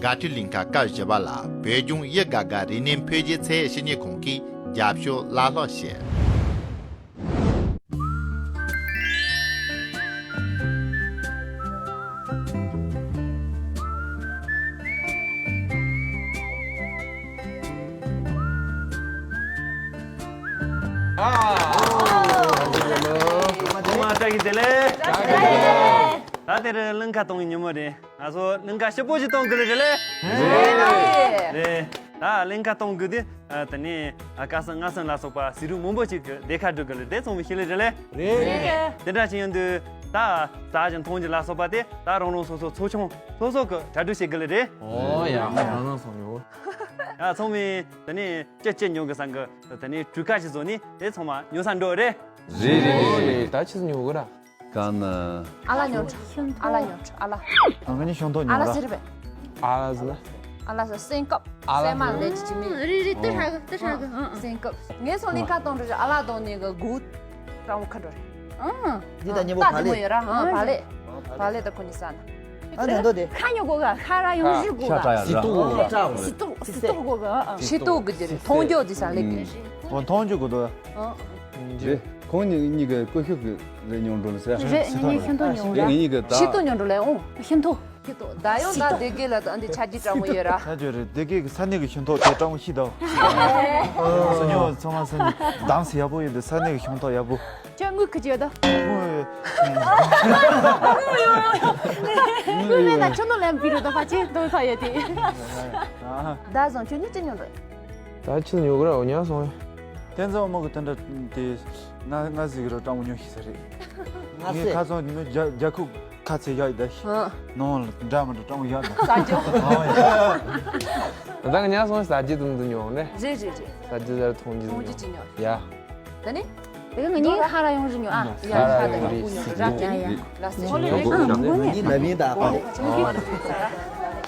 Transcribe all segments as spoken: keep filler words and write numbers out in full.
དགའ་སྤྲོའི་གླིང་ག་སྐབས་བཞི་པ་ལ་བོད་ལྗོངས་དབྱི་དགའ་དགའ་རིག་གནས་འཕེལ་རྒྱས་ཚད་ཡོད་ཞིབ་འཇུག་ཁང་གིས་རྒྱབ་སྐྱོར་བླ་སློབ་བྱས། ཨ། ཨོ་མ་བཀྲ་ཤིས་བདེ་ལེགས། ད་དེ་རིང་གླིང་ག་གཏོང་གི་ཉིན་མོ་རེད། ང་ཚོ་གླིང་ག་ཞིབ་པོ་ཞིག་གཏོང་དགོས་ལེ་རེད་ལེ། རེད། རེད། ད་གླིང་ག་གཏོང་དགོས་དུས། ཨ། དེ་ནས། ཨ། ཁ་སང་སྔ་སང་ལ་སོགས་པ་ཟས་རིགས་མང་པོ་ཞིག་གི་སྡེ་ཁ་འགྲོ་དགོས་ལེ་རེད། ཚང་མས་ཤེས་ལེ་རེད་ལེ། རེད། དེ་འདྲ་ཞིག་ཡིན་དུས། ད་ཟ་རྒྱུ་འཐུང་རྒྱུ་ལ་སོགས་པ་དེ་ད་རང་རང་སོ་སོ་ཚོ་ཆུང་སོ་སོ་གི་གྲ་སྒྲིག་བྱེད་དགོས་ལེ་རེད། ཨོ་ཡ། རང་རང་སོ་ཡོ། ཨ། ཚང་མས་དེ་ནས་ཅི་ཅི་ཉོ་གི་བསམ་གི། དེ་ནས་གྲུ་ཁ་ཞིག་བཟོས་ནས་དེ་ཚང་མ་ཉོ་ས་འགྲོ་རེད། རེད་རེད་རེད། ད་ཆི་ཟིག་ཉོ་གི་ར། གང་ན། ཨ་ལ་ཉོ་འགྲོ། ཨ་ལ་ཉོ་འགྲོ། ཨ་ལ། ང་གཉིས་ཤིང་ཏོག་ཉོ་ཨ་ལ་ར། ཟེར་བས། ཨ་ལ་ཟེར་ལ། ཨ་ལ་ཟེར། སེམས་ཀབ། ཨ་ལ། སེམས་མ་ལས་ཅི་མེད། རེད་རེད། ཏི་ཧྲ་གི། ཏི་ཧྲ་གི། ཨ། ཨ། སེམས་ཀབ། ངས་སོང་གླིང་ག་གཏོང་འགྲོ། ཨ་ལ་གཏོང་ནས་གི་གུ། སྤྲང་བོ་ཁ་འགྲོ་རེད། ཨ། འདི་ད་ཉེ་པོ་ད་བག་དེ་མོ་ལེབ། ཡོད་ར། ཨ། བག་ལེབ། བག་ལེབ་ད་ཁོ་གཉིས་ཟ་ན། ཨ། ད་འདོད་དེ། ཁ་ཉོ་གོ་ག་ཁ་ར་ཡོང་ཤི་གོ་ག་ཤ་ཏྲ་ཡ་ཟི་ཏོག་གོ་ག་ཤི་ཏོག་ཤི་ཏོག་གོ་ག་ཤི་ཏོག་གི་དེ་རེད། མཐོང་རྒྱུ་དེ་ས་ལེབ་རེད། ཨོ། མཐོང་རྒྱུ་གོ་དོ། ཨ། རེད། ཁོང་གཉིས་གཉིས་ཀ་ཀུ་ཤུ་གི་རེད། ཉོ་འགྲོ་ལ་ཟེར། རེད། ང་གཉིས་ཤིང་ཏོག་ཉོ་ར། ངེད་གཉིས་ཀ་ད་ཤིང་ཏོག་ཉོ་འགྲོ་ལེ། ཨོ། ཤིང་ཏོག་ཤིང་ཏོག་ད་ཡོང་ད་དེ་གེ་ལ་ད་འདི་ཆ་རྒྱུས་སྤྲང་བོ་ཡོད་ར། ཆ་རྒྱུས་རེད། དེ་གེ་གི་ས་གནས་གི་ཤིང་ཏོག་དེ་སྤྲང་བོ་ཤི་ད། སོ་ཉོ་ཚང་མ་ས་གནས་གདམ་སེ་ཡག་པོ་ཡོད་དེ། ས་གནས་གི་ཤིང་ཏོག་ཡག་པོ། ཁྱོད་དངུལ་ཁུ་ཅི་ཡོད་ད། དངུལ་ཡོད་ཡོད་ཡོད། དངུལ་ལེན་ན་ཁྱོད་ནོ་ལེན་པི་རུ་ད་ཕ་ཆེ་དོ་ས་ཡོད་དེ། ད་བཟང་ཁྱོད་གཉིས་ཅི་ཉོ་འགྲོ། ད་ཆི་ཉོ་གི་ར། འོ་ཉག་སོང་བས། བསྟན་འཛིན་དབང་མོ་གི་དེ་འདྲ་དེ་ང་ང་ཟིག་ར་སྤྲང་བོ་ཉོ་ཤི་ས་རེད། ང་ངས་ཁ་སང་ཉོ་རྒྱ་རྒྱ་ཁུག་ཁ་ཚེ་ཡག་ཡིན་ད་ཤི། ཨ། ནང་ལ་འདྲ་མི་འདྲ་སྤྲང་བོ་ཡག་ད། ཟ་རྒྱུ། ཨོ་ཡ། ད་ང་ཉག་སོང་ཟ་རྒྱུ་དུ་དུ་ཉོ་ནས། རེད་རེད་རེད། ཟ་རྒྱུ་ཟ་རྒྱུ་འཐུང་རྒྱུ་འཐུང་རྒྱུ་ཅི་ཉོ། ཡ། ད་ནི། དེ་ག་ང་གཉིས་ཁ་ར་ཡོང་རི་ཉོ་ཨ། ཡ། ཁ་ར་ཡོང་རི་ཉོ་ར་ཅི་ཉོ་ལ་སི་ཉོ་རི་ཉོ། ང་གཉིས་ལ་མིན་ད་ཨ་པ་རེད།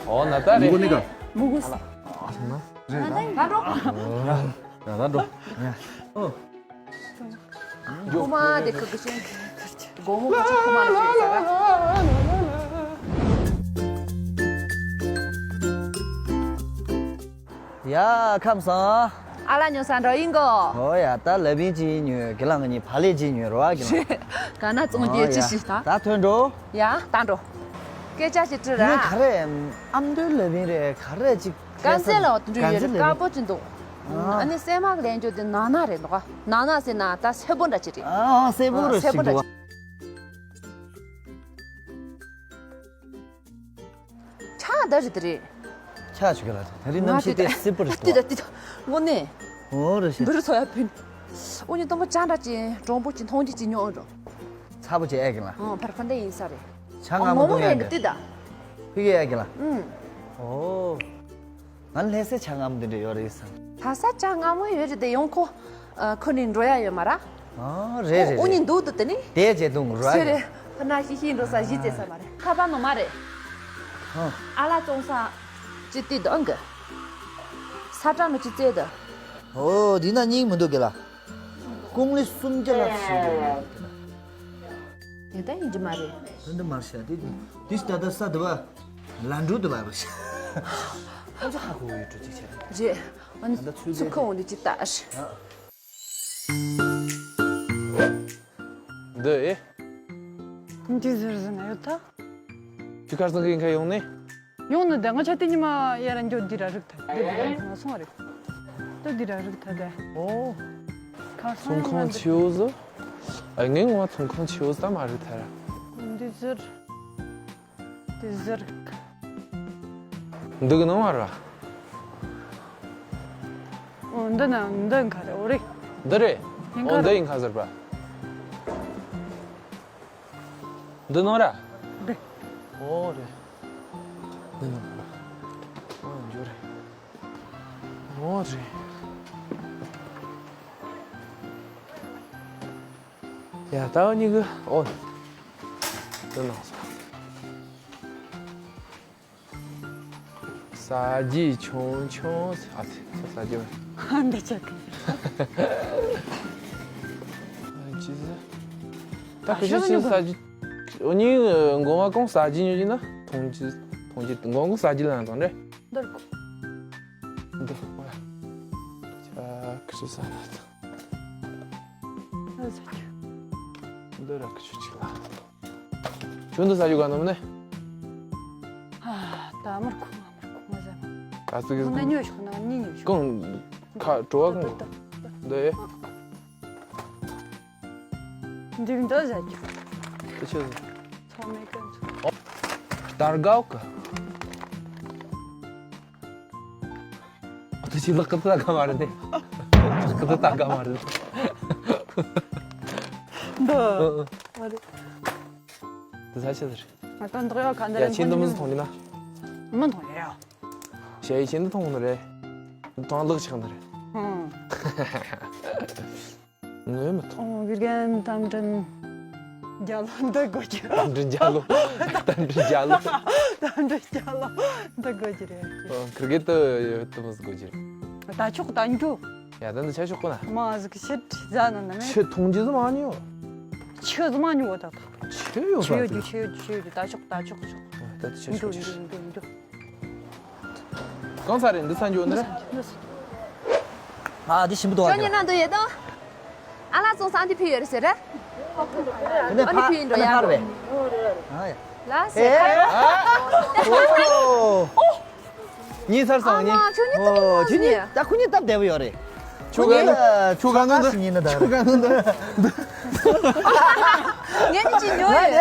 ཨོ་ན་ད་རེད། མུ་གུ་ནི་ག་མུ་གུ་སི། ད་འགྲོ། ཡ་ད་འགྲོ། ཨོ། ཁུ་མ་དེ་ཁུ་གི་ཤིང་། སྒོ་མོ་གོ་ཆ་ཁུ་མ་ལ་ཤིང་ཟ་ར། ཡ་ཁམས་བཟང་། ཨ་ལ་ཉོ་ས་འགྲོ་ཡིན་གོ། ཨོ་ཡ། ད་ལ་བིན་ཅི་ཉོས་གི་ལ། ང་གཉིས་བག་ལེབ་ཅི་ཉོས་རོ་གི་ལ། ག་ན་ཙོང་རྒྱལ་ཅི་ཞིག་ད། ད་ཐོན་འགྲོ། ཡ་ད་འགྲོ། སྐད་ཆ་ཞིག་དྲི་ར། ངས་ག་རེ། ཨ་མདོའི་ལ་བིན་རེད་ག་རེ་ཅིག་དཀར་མཛེས་ལ་འོ་དེ་འདྲ་ཡོད་རེད། དཀར་པོ་ཅིག་འདུག་ཨ་ནི་སྲན་མ་ལེན་རྒྱུ་དེ་ནག་ནག་རེད་འདུག་ནག་ནག་ཟེར་ན་ད་སེར་པོ་འདྲ་ཅིག་རེད། ཨ་སེར་པོ་རེད་ཟེར་གི་འདུག་ཆ་ད་རེད་དེ་རེད། ཆ་ཆུ་ག་ལ་དེ་རིང་གནམ་གཤིས་དེ་སེར་པོ་རེད་ཟེར་གི་འདུག་དངོས་གནས། འོ་རེད་ཟེར། འབུ་རུ་ཚོ་ཡ་ཕུན། འོ་ནི་སྟོན་པ་ཅང་འདྲ་ཅིག་གྲོང་པོ་ཅིག་མཐོང་རྒྱུ་ཅིག་ཉོ་འགྲོ། ཚ་པོ་ཅིག་ཨེ་གི་ལ། ཨང་ཕར་ཁ་འདྲ་ཡིན་ས་རེད། ཆ་ང་མོ་ངོ་མོ་དུང་ཡ་ཡ་གི་གི་ལ། ཕི་གི་ཡ་གི་ལ། ཨང་། ཨོ། ང་ལྷ་སའི་ཆ་ང་མོ་འདི་འདྲ་ཡོད་རེད་བསམ། ལྷ་ས་ཆ་ང་མོ་ཡོད་རེད་དེ་ཡོང་ཁོ། ཨ་ཁོ་ནི་འགྲོ་ཡ་ཡོད་མ་ར། ཨ་རེད་རེད་ཨོ་ནི་རེད། འདུག་ཏུ་དེ་ནི། དེ་བྱེད་དུང་ར་ཟེར་ཡ། རེད། ཁོ་ན་ཤི་ཤི་འགྲོ་ས་གཞི་བཙལ་ས་མ་རེད། ཁ་པར་ནོ་མ་རེད། ཨ། ཨ་ལ་བཙོང་ས། ཅི་ཏི་དང་གི། ས་ཀྲ་ནོ་ཅི་བཙལ་དུ། ཨོ་འདི་ན་སྙིང་མི་འདུག་གི་ལ། ཀུང་ལི་སུམ་བརྒྱ་ལ་ཞིག་འདུག་དེ་ལྟ་ཡིན་གྱི་མ་རེད། ད་འདི་མར་ཤ་དེ་དེ་ད་ལྟ་ས་དེ་བ་ལ་འགྲོ་དེ་བ་བ་ཤ། ཁོ་ཚོ་ཧ་གོ་ཡོད་འགྲོ་ཅིག་བྱས། རེད། ཨ་ནི་ད་ཚུལ་ཚུལ་ཁ་འོང་དུ་ཅི་ལྟ་ཨ་ཤི། འདི་ཨེ། འདི་ཟུར་ཟིན་ཡོད་ད། ཁྱོད་ཁར་སང་གི་ཁ་ཡོང་ནི། ཡོང་ནི་ད་ང་ཆ་དེ་ཉི་མ་ཡར་འགྱོ་འདི་ར་རིག་ཐལ། འདི་འདི་ར་ང་སོང་བ་རེད། ད་འདི་ར་རིག་ཐལ་ད། ཨོ། ཁ་སང་ཚོང་ཁང་ཆེའུ་ཟོ། ཨ་ངས་ངོ་མ་ཚོང་ཁང་ཆེའུ་ཟོ་ད་མ་རིག་ཐལ་ར། འདི་ཟེར། འདི་ཟེར། འདི་གི་ནང་མ་ར། ཨོ་འདི་ན་འདི་ཁ་རེ་ཨོ་རེད། འདི་རེད། ཡིན་ཁ་ཨོ་འདི་རེད། ཡིན་ཁ་ཟེར་པ། འདི་ནང་ར། འདི། ཨོ་རེད། འདི་ནང་། ཨོ་འཇོ་རེད། ཨོ་རེད། ཡ་ད་འུ་གཉིས་ཀྱི་ཨོ། འདི་ནང་སོང་། ཟ་རྒྱུ་ཆུང་ཆུང་ཨ་ཙི་ཟ་རྒྱུ་མེད། འདི་ཆགས་ཀྱི། ཅི་ཟེར། ད་ཁ་ཤས་ཤིག་ཟ་རྒྱུ། འུ་གཉིས་མགོ་མ་གང་ཟ་རྒྱུ་ཉོ་རྒྱུ་ན་ཐོང་རྒྱུ་ཐོང་རྒྱུ་མགོ་མ་གང་ཟ་རྒྱུ་ལ་ན་ཐོང་རེད། ཅི་ཟ་ན་ད། འདི་ར་ཁི་ཆུ་ཅིག་ལ། ཁྱོད་འདི་ཟ་རྒྱུ་ག་ནམ་ནས། ད་མར་ཁུ་མར་ཁུ་མ་ཟ། ད་ཙིག་ཁོ་ན་ཉོས་ཤོག་ན་ཉི་ཉོས་ཤོག་གང་ཁ་བྲོ་བ་གང་འདི། འདི་འདི་ཟ་རྒྱུ། དེ་ཆི་ཟ། ཚང་མས་གན་ཚོ། དར་གའོ་གི། ཨ་ཐུ་ཆི་ལག་གི་ད་ག་མ་རེད་དེ། ལག་གི་ད་ག་མ་རེད། འདི། ཨ་རེད། དེ་ས་ཆི་ཟེར། ང་ད་འདོག་ཡག་ག་འདི་ཡ་རེད། ཁྱེད་འདི་མི་ཟིག་མཐོང་གི་ན། མི་མཐོང་ཡ། ཞེ་ཡི་ཁྱེད་འདི་མཐོང་གི་ནི་རེད། འདི་མཐོང་ལག་ཆགས་ནི་རེད། ཧུང་། ངས་མི་མཐོང་། ཨོ་དགེ་རྒན་རྟ་མགྲིན་རྒྱལ་ལོ་འདི་དགོས་ཀྱི། རྟ་མགྲིན་རྒྱལ་ལོ། རྟ་མགྲིན་རྒྱལ་ལོ། རྟ་མགྲིན་རྒྱལ་ལོ་འདི་དགོས་ཀྱི་རེད། ཨོ་ཁིར་གེ་ཏི་ཏི་མི་ཟིག་དགོས་ཀྱི་རེད། ད་ཆོག་ད་འགྱོ། ཡ་ད་འདི་ཆ་ཆོག་གོ་ན། མ་ཟིག་ཤི་ཟ་ན་ན་མེད། ཆི་མཐོང་རྒྱུ་ཟིག་མ་ཉོ། ཆི་ཟིག་མ་ཉོ་བ་ད་ད། ཆི་ཡོད་ཆི་ས་ཡོད་ཟིག་རྒྱུ་ཆི་ཡོད་རྒྱུ་ཆི་ཡོད་རྒྱུ། ད་ཆོག་ད་ཆོག་ཆོག་ད་འདི་ཆ་ཆོག་ཆི། འགྱོ་འགྱོ་འགྱོ། གང་ས་རེད་འདི་ས་འགྱོ་ནི་རེད། ཨ་འདི་ཞིམ་པོ་འདུག་ཁྱོད་ཉིད་ན་འདུག་ཡོད་དོ། ཨ་ལ་ཙོང་སང་འདི་ཕི་ཡོད་རེད་ཟེར་རེད། ཨ་ནི་ཕི་ཡིན་འགྲོ་ཡ། ཨ་ཡ། ལ་ཟེར། ཨོ། ཉིན་སར་སོང་ཉིན། ཨ་མ་ཁྱོད་ཉིད་ཏུ་ཨོ་ཁྱོད་ཉིད་ད་ཁོ་ཉིད་སྟབས་བདེ་པོ་ཡོད་རེད། ཁྱོད་ག་ཁྱོད་ག་ནང་དུ་ཉིན་ན་ད་ཁྱོད་ག་ནང་དུ། ངས་ཉིད་ཅི་ཉོ་ཡོད།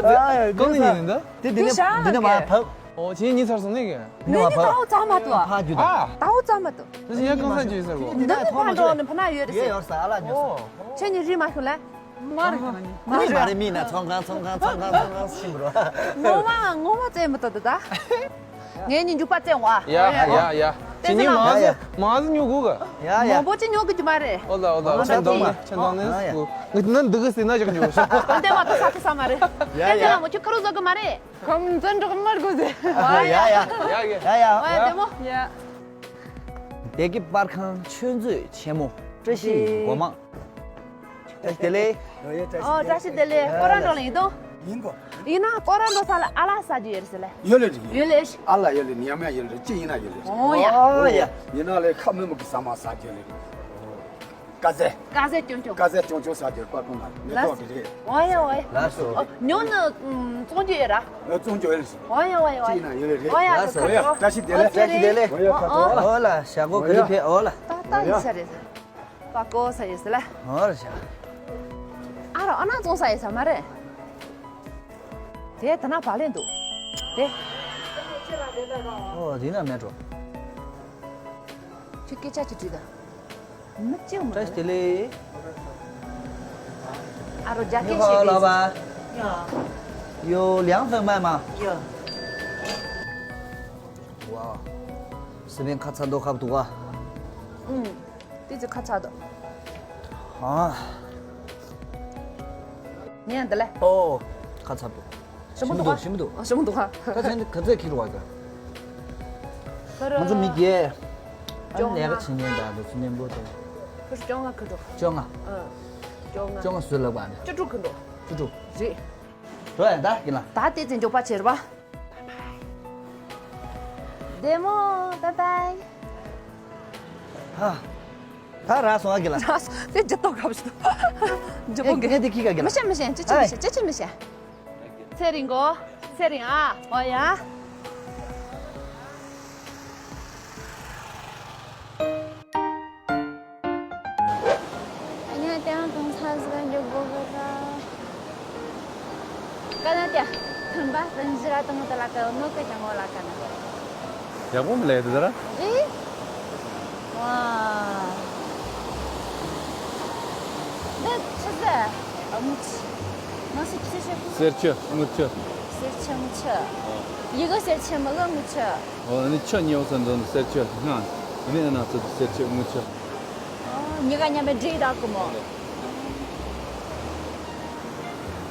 ཨ་ཡ་གང་ནས་ཉིན་ད། དེ་འདི་ནས་འདི་ནས་མ་ཕབ། ཨོ་ཁྱེད་ཉིན་སར་སོང་ནས་གི། འདི་ནས་མ་ཕབ། ད་འོ་ཙམ་མ་གཏོགས། ཕ་རྒྱུད་ཨ། ད་འོ་ཙམ་མ་གཏོགས། ད་ཡ་གང་ས་ཅི་ཟེར་གོ། འདི་ནི་ཕ་འགྲོ་ནི་ཕ་ན་ཡོད་རེད་ཟེར། ཡོད་ས་ཨ་ལ་ཉོ་ས། ཁྱེད་ཉིད་རིལ་མ་ཤོད་ལ། མ་རེད་ཁང་ཉིད། མ་རེད་མ་རེད་མི་ན་ཚོང་ཁང་ཚོང་ཁང་ཚོང་ཁང་ཚོང་ཁང་ཤིང་རོ། ངོ་མ་ངོ་མ་བཙན་མི་ཏོ་ད་ད། ངས་ཉིད་འཇུག་པ་བཙན་བ། ཡ་ཡ་ཡ། ཁྱེད་ཉིད་མ་ཟི་མ་ཟི་ཉོ་གོ་ག། ཡ་ཡ། མང་པོ་ཅི་ཉོ་གི་ཅི་མ་རེད། ཨོ་ལ་ཨོ་ལ་ཨོ་ཆེན་དང་ནི་ཆེན་དང་ནི་སྐུ། ངས་ནི་འདི་གི་སྲིད་ན་ཅིག་ཉོ་ཤོག་ཨོ་འདེ་མ་ཏོ་ས་ཏོ་ས་མ་རེད། ཡ་ཡ། ཁྱེད་ཉིད་ལ་མོ་ཁྱོད་ཁ་རུ་ཟོ་གི་མ་རེད། ཁམ་ཙན་འགྲོགས་མར་དགོས་ཟེར། ཨ་ཡ་ཡ། ཡ་ཡ། ཡ་ཡ། ཨ་ཡ་བདེ་མོ། ཡ། སྡེ་དགེ་པར་ཁང་ཆོས་མཛོད་ཆེན་མོ་བཀྲ་ཤིས་སྒོ་མང་། བཀྲ་ཤིས་བདེ་ལེགས། ཨོ་བཀྲ་ཤིས་བདེ་ལེགས། ཀོ་ར་འགྲོ་ལ་ཡིན་དོ། ཡིན་གོ། ཡིན་ན་ཀོ་ར་འགྲོ་ས་ལ་ཨ་ལ་ཟ་རྒྱུ་ཡོད་རེད་ཟེར་ལེ། ཡོད་ལེ་རེད། ཡོད་ལེ། ཨ་ལ་ཡོད་ལེ་ཉམས་ཡ་ཡོད་ལེ་ཅི་ཡིན་ན་ཡོད་ལེ། ཨོ་ཡ། ཨོ་ཡ། ཡིན་ན་ལེ་ཁ་མི་མི་གི་ཟ་མ་ཟ་རྒྱུ་ལེ། ཀ་ཟེ། ཀ་ཟེ་ཅུང་ཅུང་། ཀ་ཟེ་ཅུང་ཅུང་ཟ་རྒྱུ་པར་ཁང་ལ་མེ་ཏོག་གི་རེད། ཨོ་ཡ་ཨོ་ཡ། ལགས་སོ། ཉོ་ནི་བཙོང་རྒྱུ་ཡོད་ར། ཨོ་བཙོང་རྒྱུ་ཡོད་ལེ། ཨོ་ཡ་ཨོ་ཡ་ཨོ་ཡ། ཅི་ཡིན་ན་ཡོད་ལེ་རེད། ཨོ་ཡ་ལགས་སོ། ཨོ་ཡ་བཀྲ་ཤིས་བདེ་ལེགས། བཀྲ་ཤིས་བདེ་ལེགས། ཨོ་ཡ་ཁ་ཐོག་ཨོ་ལ་ཞག་གོ་ག་ལེ་ཕེ་ཨོ་ལ། ཏག་ཏག་ཡིན་ས་རེད། པ་ཀོ་ས་ཡོད་ས་ལ། ཨོ་ལ་ཞག་ཨ་རོ་ཨ་ན་བཙོང་ས་ཡོད་ས་མ་རེད། དེ་ད་ན་བ་ལེན་འདུག་དེ། ཨོ་དེ་ན་མེད་འགྲོ། ཁྱོད་སྐད་ཆ་ཅིག་དྲིས་ད། མི་གཅིག་མ་བཀྲ་ཤིས་བདེ་ལེགས། ཨ་རོ་རྒྱ་སྐད་བཤད་དེ། ཡོ་ལིའང་ཧྥེང་མ་མ། ཡོ། ཝའོ། སི་པན་ཁ་ཚ་མདོག་ཁ་བོ་འདུག་ག་ཨུང་། དེ་ཚོ་ཁ་ཚ་འདུག་ཨ། ངས་འདི་ལ། ཨོ། ཁ་ཚ་འདུག་ཞིམ་པོ་འདུག་ཞིམ་པོ་འདུག་ཨ་ཞིམ་པོ་འདུག་ཧ། ད་ཚན་ག་ཚད་ཁྱེར་བ་ག་ཁ་ར། ང་ཚོ་མི་རྒྱས། ཨ་ཅོ་ལས་ཀ་ལྔ། བྱེད་མཁན་དང་དུ་ཚོ་མཉམ་པོ་དང་། ཁོ་ཅོ་ལྔ་ཁུ་འགྲོ། ཅོ་ལྔ། ཨ། ཅོ་ལྔ། ཅོ་ལྔ་བཟོས་ལབ་པ་ནི། བཅུ་དྲུག་ཁུ་འགྲོ། བཅུ་དྲུག་རེད། འགྲོ་ཡ་ད་ཡིན་ལ། ད་དེ་ཚེ་མགྱོགས་པ་བྱེད་ར་བ། བདེ་མོ། བའི་བའི། ཧ། ད་རག་སོང་ཨ་གི་ལ། རག་སོང་། དེ་ཇི་ལྟར་གབ་ཞིག་ཇི་པོ་གི། ངས་དེ་ཁྱི་ག་གི་ལ། མི་ཤེས་མི་ཤེས། ཅི་ཅི་མི་ཤེས། ཅི་ཅི་མི་ཤེས། ཚེ་རིང་གོ། ཚེ་རིང་ཨ། ཨོ་ཡ། ཨ་ཉ་དེའང་གང་ཚ་ཟིག་ག་འཇོག་གོ་གི་ར། ཀ་ན་ཏྱ། ཐུམ་པ་སྤུན་བཞི་ར་དང་དུ་ལ་ཀ་ནོ་ཀ་ཅང་ངོ་ལ་ཀ་ན། ཡག་པོ་མི་ལས་དེ་ཟེར། ཨེ། ཝ། འདི་ཆི་ཟེར། ཨ་མུ་ཆི། ནང་སི་ཆི་ཆི་ཁུ། གསེར་ཆུ་དངུལ་ཆུ། གསེར་ཆུ་དངུལ་ཆུ། ཡི་གེ་གསེར་ཆུ་མི་གི་དངུལ་ཆུ། ཨོ་ནི་ཆུ་ཉེ་བོ་ས་འདོན་གསེར་ཆུ་སྔ། ཨ་ནི་ཨ་ན་ཚོ་གསེར་ཆུ་དངུལ་ཆུ། ཨོ་གཉིས་ཀ་མཉམ་པའི་འབྲས་དག་གི་མོ།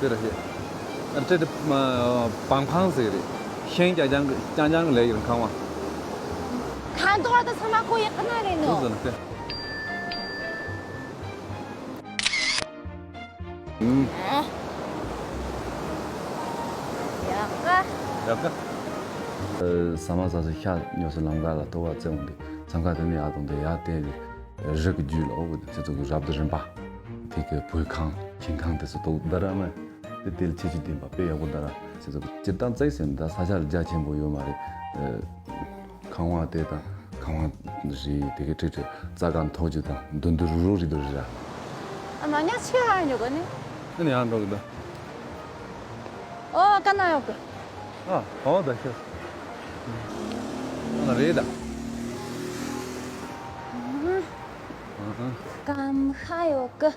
དེ་ར་ཤེས། ཨ་ཏྲེ་ཏྲེ་བང་ཕང་ཟེར་རེད། ཤིང་ཀྱང་ཀྱང་ཀྱང་ཀྱང་ལས་ཡིན་ཁང་བ། ཁ་མདོག་ལ་ད་ཚང་མ་ཁོ་ཡི་ཁ་ན་རེད་ནོ། ཟེར་ན་ཁེ། ཨུམ། ཡག་ག་ཡག་ག་ཨ། ཟ་མ་ཟ་ཟི་ཤ་ཉོ་སི་ལམ་ཀ་ལ་ལྟོ་བ་བཙལ་འོང་དེ་མཚམས་ཁ་དེ་ནས་ཡག་དང་དེ་ཡག་དེ་ནས། རི་གི་རྒྱུད་ལ་འོ་དེ་ཚོ་གི་རབ་ཏུ་རིམ་པ། དེ་གི་བོད་ཁང་ཁྱིམ་ཁང་དེ་ཚོ་དོག་ད་ར་མ། དེ་དེ་ལ་ཁྱད་ཆོས་ལྡན་པ་དཔེ་ཡག་པོ་ད་ར་དེ་ཚོ་གི་སྤྱིར་བཏང་བཙལ་ཟེར་ན་ད་ས་ཆ་ལ་རྒྱ་ཆེན་པོ་ཡོད་མ་རེད། ཁང་བ་དེ་དང་ཁང་བ་རེད་དེ་གི་ཁྲིག་ཁྲིག་རྩྭ་ཁ་མཐོ་རྒྱུ་དང་འདུ་འདུ་རུ་རུ་རེད་འདུ་རེད་ར། ཨ་མ་ཉག་ཆེ་ཧ་ཉོ་གོ་ནི། ཨ་ནི་ཡང་འགྲོ་གི་འདུག་ཨོ་ཀ་ན་ཡོད་གི། ཨ་ཨོ་ད་ཤོད། ཨ་རེད་ད། ཀམ་ཧ་ཡོད་གི།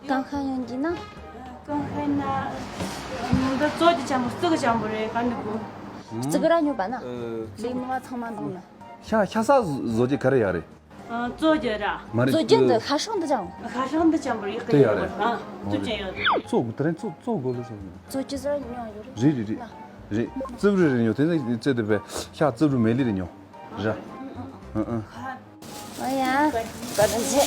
ཀམ་ཧ་ཡོད་གི་ན། ཀམ་ཧ་ན། འདི་བཙོ་གི་ཅམ་པོ་རྩི་གི་ཅམ་པོ་རེད་ག་འདི་གོ། རྩི་གི་ར་ཉོ་པ་ན། ལི་མོ་བ་ཚང་མ་འདུག་ན། ཤ་ཤ་ས་བཟོ་རྒྱུ་ག་རེ་ཡག་རེད། ཨ་གཙོ་རྒྱུ་ར། མ་རེད། གཙོ་རྒྱུ་འདི་ཤ་ཧྲང་འདི་ཅང་། ཤ་ཧྲང་འདི་ཅང་པར་ཡག་གི་ཡོད་རེད། ཨ་གཙོ་ཅན་ཡོད་རེད། གཙོ་དེ་རིང་གཙོ་གཙོ་དགོས་ལ་སོང་། གཙོ་ཅི་ཟེར་ཉོ་ཡོད་རེད། རེད་རེད་རེད། རེད། རྩིབ་རུ་རེད་ཉོ་དེ་ནི་རྩེ་དེ་བས་ཤ་རྩིབ་རུ་མེ་ལི་རེད་ཉོ། ར། ཨ་ཨ། ཨོ་ཡ། བཀའ་དྲིན་ཆེ།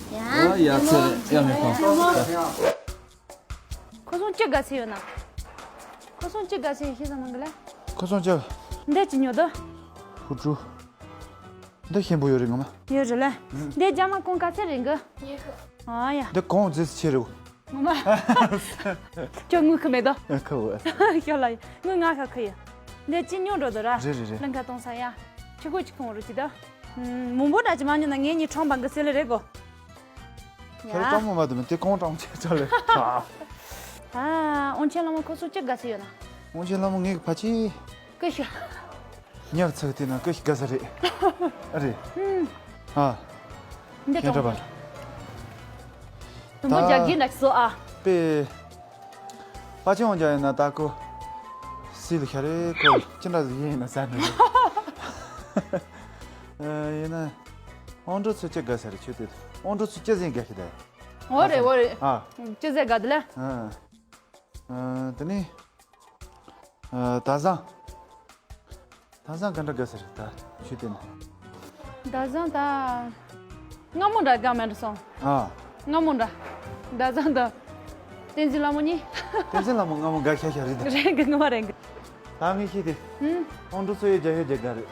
ཡ། ཨོ་ཡ་ཚེ་ཡ་མི་ཁོང་། ཁོ་སོང་ཅི་དགའ་སེ་ཡོད་ན། ཁོ་སོང་ཅི་དགའ་སེ་ཡོད་ཤེས་ས་མང་གི་ལ། ཁོ་སོང་ཅི། འདས་ཅི་ཉོ་དོ། ཧུ་ཀྲུ། འདི་ཞིམ་པོ་ཡོད་རེད་ངོ་མ། ཡོད་རེད་ལ། འདས་རྒྱ་མ་གོང་ག་ཚད་རེད་གི། ཨ་ཡ། འདི་གོང་ཟེར་ཆེ་རེད། ངོ་མ། ཁྱོད་དངུལ་ཁུ་མེད་དོ། ཁུ། ཞོ་ལ་ཡ། དངུལ་ང་ཁ་ཁུ་ཡ། འདས་ཅི་ཉོ་འགྲོ་དོ་ར། རེད་རེད་རེད། ལན་ཁ་གཏོང་ས་ཡ། ཁྱི་གོ་ཅི་ཁོང་རུ་ཅི་དོ། མང་པོ་འདྲ་ཅི་མ་ཉོ་ན་ངས་ཉི་ཁྲོང་བང་གི་སེ་ལེ་རེད་གོ། ཁྱོད་རང་སྤྲང་མོ་མ་དུ་མི་དེ་གང་སྤྲང་མོ་ཆེ་ཆོ་ལེ། ཨ། དབང་ཆེན་ལྷ་མོ་ཁོ་ཚོ་ཅི་དགའ་སེ་ཡོད་ན། དབང་ཆེན་ལྷ་མོ་ངའི་ཕ་ཆེ། ཀི་ཤ། ཉག་ཚག་དེ་ན་ཀི་ཤ་དགའ་ས་རེད། ཨ་རེད། ཨ། འདི་ཁྱེད་གྲོགས་པ། དུམ་བུ་རྒྱག་གི་འདྲ་སོ་ཨ། པེ། པ་ཆེན་འོང་རྒྱ་ཡིན་ན་ད་ཁོ། སི་ལ་ཤ་རེ་ཁོ་ཅི་འདྲ་ཟིག་ཡིན་ཡིན་ན་ས་ནི། ཡིན་ན། ཨོང་འགྲོ་ཚོ་ཅི་དགའ་ས་རེད་ཁྱོད་དེ། ཨོང་འགྲོ་ཚོ་ཅི་ཟིན་དགའ་ཤི་ད། འོ་རེད་འོ་རེད། ཨ། ཅི་ཟེར་དགའ་དེ་ལ། ཨ། ཨ། དེ་ནི། ཨ། ད་བཟང་། ད་བཟང་ག་འདྲ་དགའ་ས་རེད་ད་ཆུ་དེ་ན། ད་བཟང་ད། སྔ་མོ་འདྲ་དགའ་མེད་འགྲོ་སོང་། ཨ། སྔ་མོ་འདྲ། ད་བཟང་ད། བསྟན་འཛིན་ལྷ་མོ་གཉིས། བསྟན་འཛིན་ལྷ་མོ་སྔ་མོ་དགའ་ཤ་ཤ་རེད་ད། རེད་གི་ངོ་མ་རེད་གི། ད་ངས་ཤེས་ཏེ། ཧུམ། ཨོང་འགྲོ་ཚོ་ཡི་རྒྱ་ཡོད་རྒྱ་དགའ་རེད།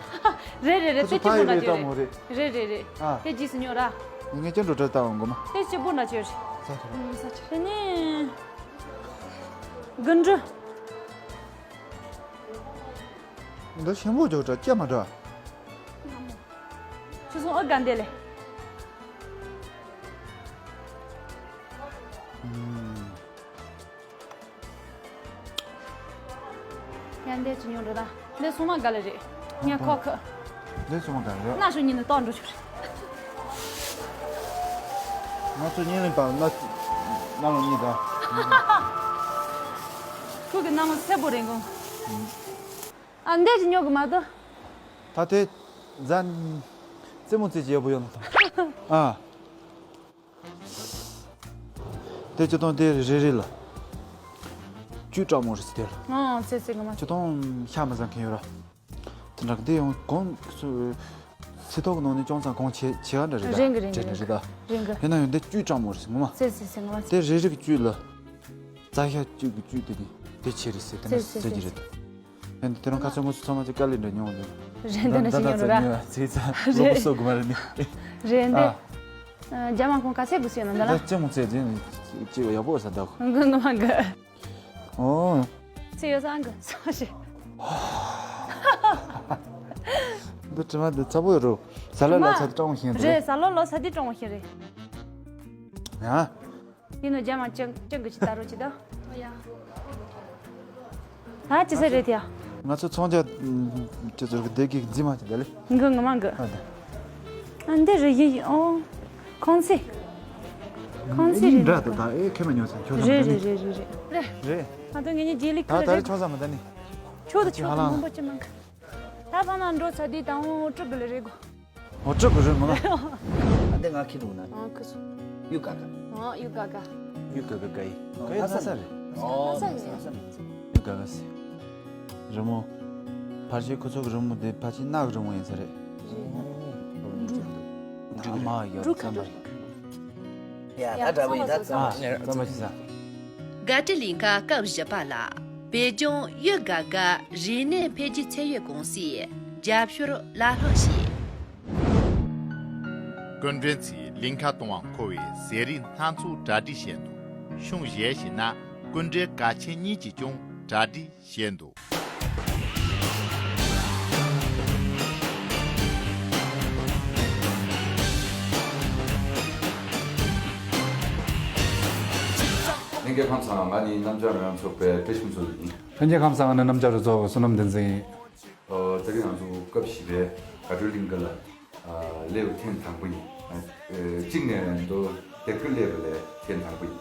རེད་རེད་རེད། ཁོ་ཚོ་དེ་ཕ་ཡི་ཅི་རེད་པོ་ན་ཅི་རེད། རེད་རེད་རེད། ཨ། དེ་རྗེས་སུ་ཉོ་ར། ངས་ཅི་འགྲོ་གྲ་ལྟ་འོང་གོ་མ། དེ་སྐྱིད་པོ་ན་ཅི་རེད། ས་ཆ་རེད། ས་ཆ་རེད་ནི། དགུན་འབྲུ། འདི་ཞིམ་པོ་ཅོག་འདྲ་སྐྱེ་མ་འདྲ། ཆུ་སོང་ཨོ་དགའ་འདེ་ལེ། ཡང་འདི་ཅི་ཉོ་འགྲོ་ད། འདི་སོང་མ་དགའ་ལེ་རེད། ཉ་ཁོ་ཁ། འདི་སོང་མ་དགའ་ལེ་རེད། ན་ཤོ་ཉིན་ནི་ཏོག་འགྲོ་ཆུ་རེད། ང་ཚོ་ཉིན་ལིང་པ་ན་ན་ལོ་གཉིས་ད། ཁོ་གི་ན་མོ་སེ་པོ་རེད་གོ། ཨ་འདི་ཅི་ཉོ་གི་མ་གཏོགས། ད་དེ་ཛན། རྩེད་མོ་རྩེ་གྱི་ཡག་པོ་ཡོད་ལ་ད། ཨ། དེ་ཅི་དང་དེ་རེ་རེ་ལ། བཅུད་སྤྲང་མོ་རེ་ཟེར་དེ་ལ། ཨང་ཚེ་ཚེ་ངོ་མ། ཅི་དང་ཤ་མ་ཟ་མཁན་ཡོད་ར། དེ་འདྲ་གི་དེ་ཡང་གོང་སུ། སི་ཐོག་གི་ནང་ནས་ཅུང་ཙམ་གོང་ཆེ་ཆེ་བ་འདྲ་རེད་ད། རེད་གི་རེད་གི་རེད་རེད་ད། རེད་གི། ཡིན་ན་ཡང་འདི་བཅུད་སྤྲང་མོ་རེ་ཟེར་ངོ་མ། ཚེ་ཚེ་ཚེ་ངོ་མ་ཚེ། དེ་རེ་རེ་གི་བཅུད་ལ། རྩ་ཤ་བཅུད་ཀྱི་བཅུད་དེ་ནི་དེ་ཆེ་རེད་ཟེར་དེ་འདྲ་ཟེར་གྱི་རེད། ཡང་དེ་རིང་ཁ་སང་ངོ་སོ་ཚང་མ་ཅིག་དཀའ་ལས་འདྲ་མྱོང་འདུག་རེད་འདི་འདྲ་ཞིག་ཡོང་རེད་ར། ཚིག་ཚ་ལོ་པོ་སོ་གི་མ་རེད་ནི། རེད་འདི། ཨ། རྒྱ་མ་ཁོང་ག་ཚད་དགོས་སུ་ཡོད་ན་འདི་ལ། ད་ཅི་མོ་ཚད་ཅི་ནི་ཅི་ཡག་པོ་ས་འདུག་ངུ་ངུ་མ་གི། ཨོ། ཚེ་ཡོད་སང་གི་སོ་ཞེ། འདི་དྲི་མ་འདི་ཚ་པོ་ཡོད་རོ། ཟ་ལ་ལ་ཚ་དེ་སྤྲང་བོ་ཤེས་འདུག་རེད་ཟ་ལ་ལ་ཚ་དེ་སྤྲང་བོ་ཤེས་རེད། ཡ། ཡིན་ནོ་རྒྱ་མ་ཅང་ཅང་གི་ཅི་ལྟ་རོ་ཅི་ད། ད་ཅི་ཟེར་རེད་ཡ། ང་ཚོ་ཚོང་རྒྱག་ཅི་ཚོར་གི་བདེ་སྐྱིད་འཛིན་མ་ཅི་ད་ལེ། འགི་ངི་མ་འགི། ཨ་ད། ཨ་འདི་རེད་ཡིན་ཨོ། ཁོང་ཚེ། ཁོང་ཚེ་རེད། འདྲ་ད་ད་ཨེ་ཁེ་མ་ཉོ་ས་ཁྱོད་རེད་རེད་རེད་རེད་རེད། རེད། ཨ་ད་ངེད་གཉིས་རྗེས་ལུས་ད་ཁུར་ད་རེད། ཆོག་ས་མི་ད་ནི། ཆོག་ད་ཆོག་ད་མང་པོ་ཅི་མང་གི། ད་ཕ་ན་འགྲོ་ཚ་དུས་དང་འོ་ཀྲུག་གི་ལེ་རེད་གོ། འོ་ཀྲུག་གི་རེད་མོ་ལ། ཨ་འདི་ང་ཁྱི་འདུག་ན། ཨ་ཁུ་སུ། ཡུ་ག་ག། ཨ་ཡུ་ག་ག། ཡུ་ག་ག་ག་ཡི། ག་ཡི་ན་ས་རེད། ཨོ་ན་ས་ཡི། ཡུ་ག་ག་སི། རི་མོ། ཕར་ཕྱིན་ཁོ་ཚོ་གི་རི་མོ་དེ་ཕར་ཕྱིན་ནག་གི་རི་མོ་ཡིན་ས་རེད། ཨ་མ་ཡོད་ཙམ་པ་རེད། ཡ་ད་འདྲ་པོ་ཡིན་ད་ཙམ་པ་ཞིག་ཙམ་པ་ཞིག་ས། ག་ཏྲི་ལིང་ཀ་སྐབས་བཞི་པ་ལ། བོད་ལྗོངས་ཡུལ་དགའ་དགའ་རིག་གནས་འཕེལ་རྒྱས་ཚད་ཡོད་ཀུང་སིས་རྒྱབ་སྐྱོར་བླ་ལྷག་བྱས། སྐུ་མགྲོན་ཚོས་གླིང་ཁ་གཏོང་བར་མཁོ་བའི་ཟས་རིགས་སྣ་ཚོགས་གྲ་སྒྲིག་བྱས་འདུག་གཞུང་གཞན་ཞིག་ན་སྐུ་མགྲོན་གལ་ཆེན་གཉིས་ཀྱིས་ཀྱང་གྲ་སྒྲིག་བྱས་འདུག་ལྷན་རྒྱས་ཁམས་བཟང་། ང་ནི་རྣམ་གྲངས་རོལ་དབྱངས་ཚོགས་པའི་བཀྲ་ཤིས་ཕུན་ཚོགས་ཡིན། ལྷན་རྒྱས་ཁམས་བཟང་། ང་ནི་རྣམ་གྲངས་རོལ་ཚོགས་བསོད་ནམས་བསྟན་འཛིན་ཡིན། ཨོ། དེ་རིང་ང་ཚོ་སྐབས་བཞི་པའི་དགའ་སྤྲོའི་གླིང་ག་ལ་ཨ་སླེབས་ཐེངས་དང་པོ་ཡིན། ཨ་གཅིག་ནས་ང་ཚོ་སྡེར་ཁ་སླེབས་པ་ལས་ཐེངས་དང་པོ་ཡིན།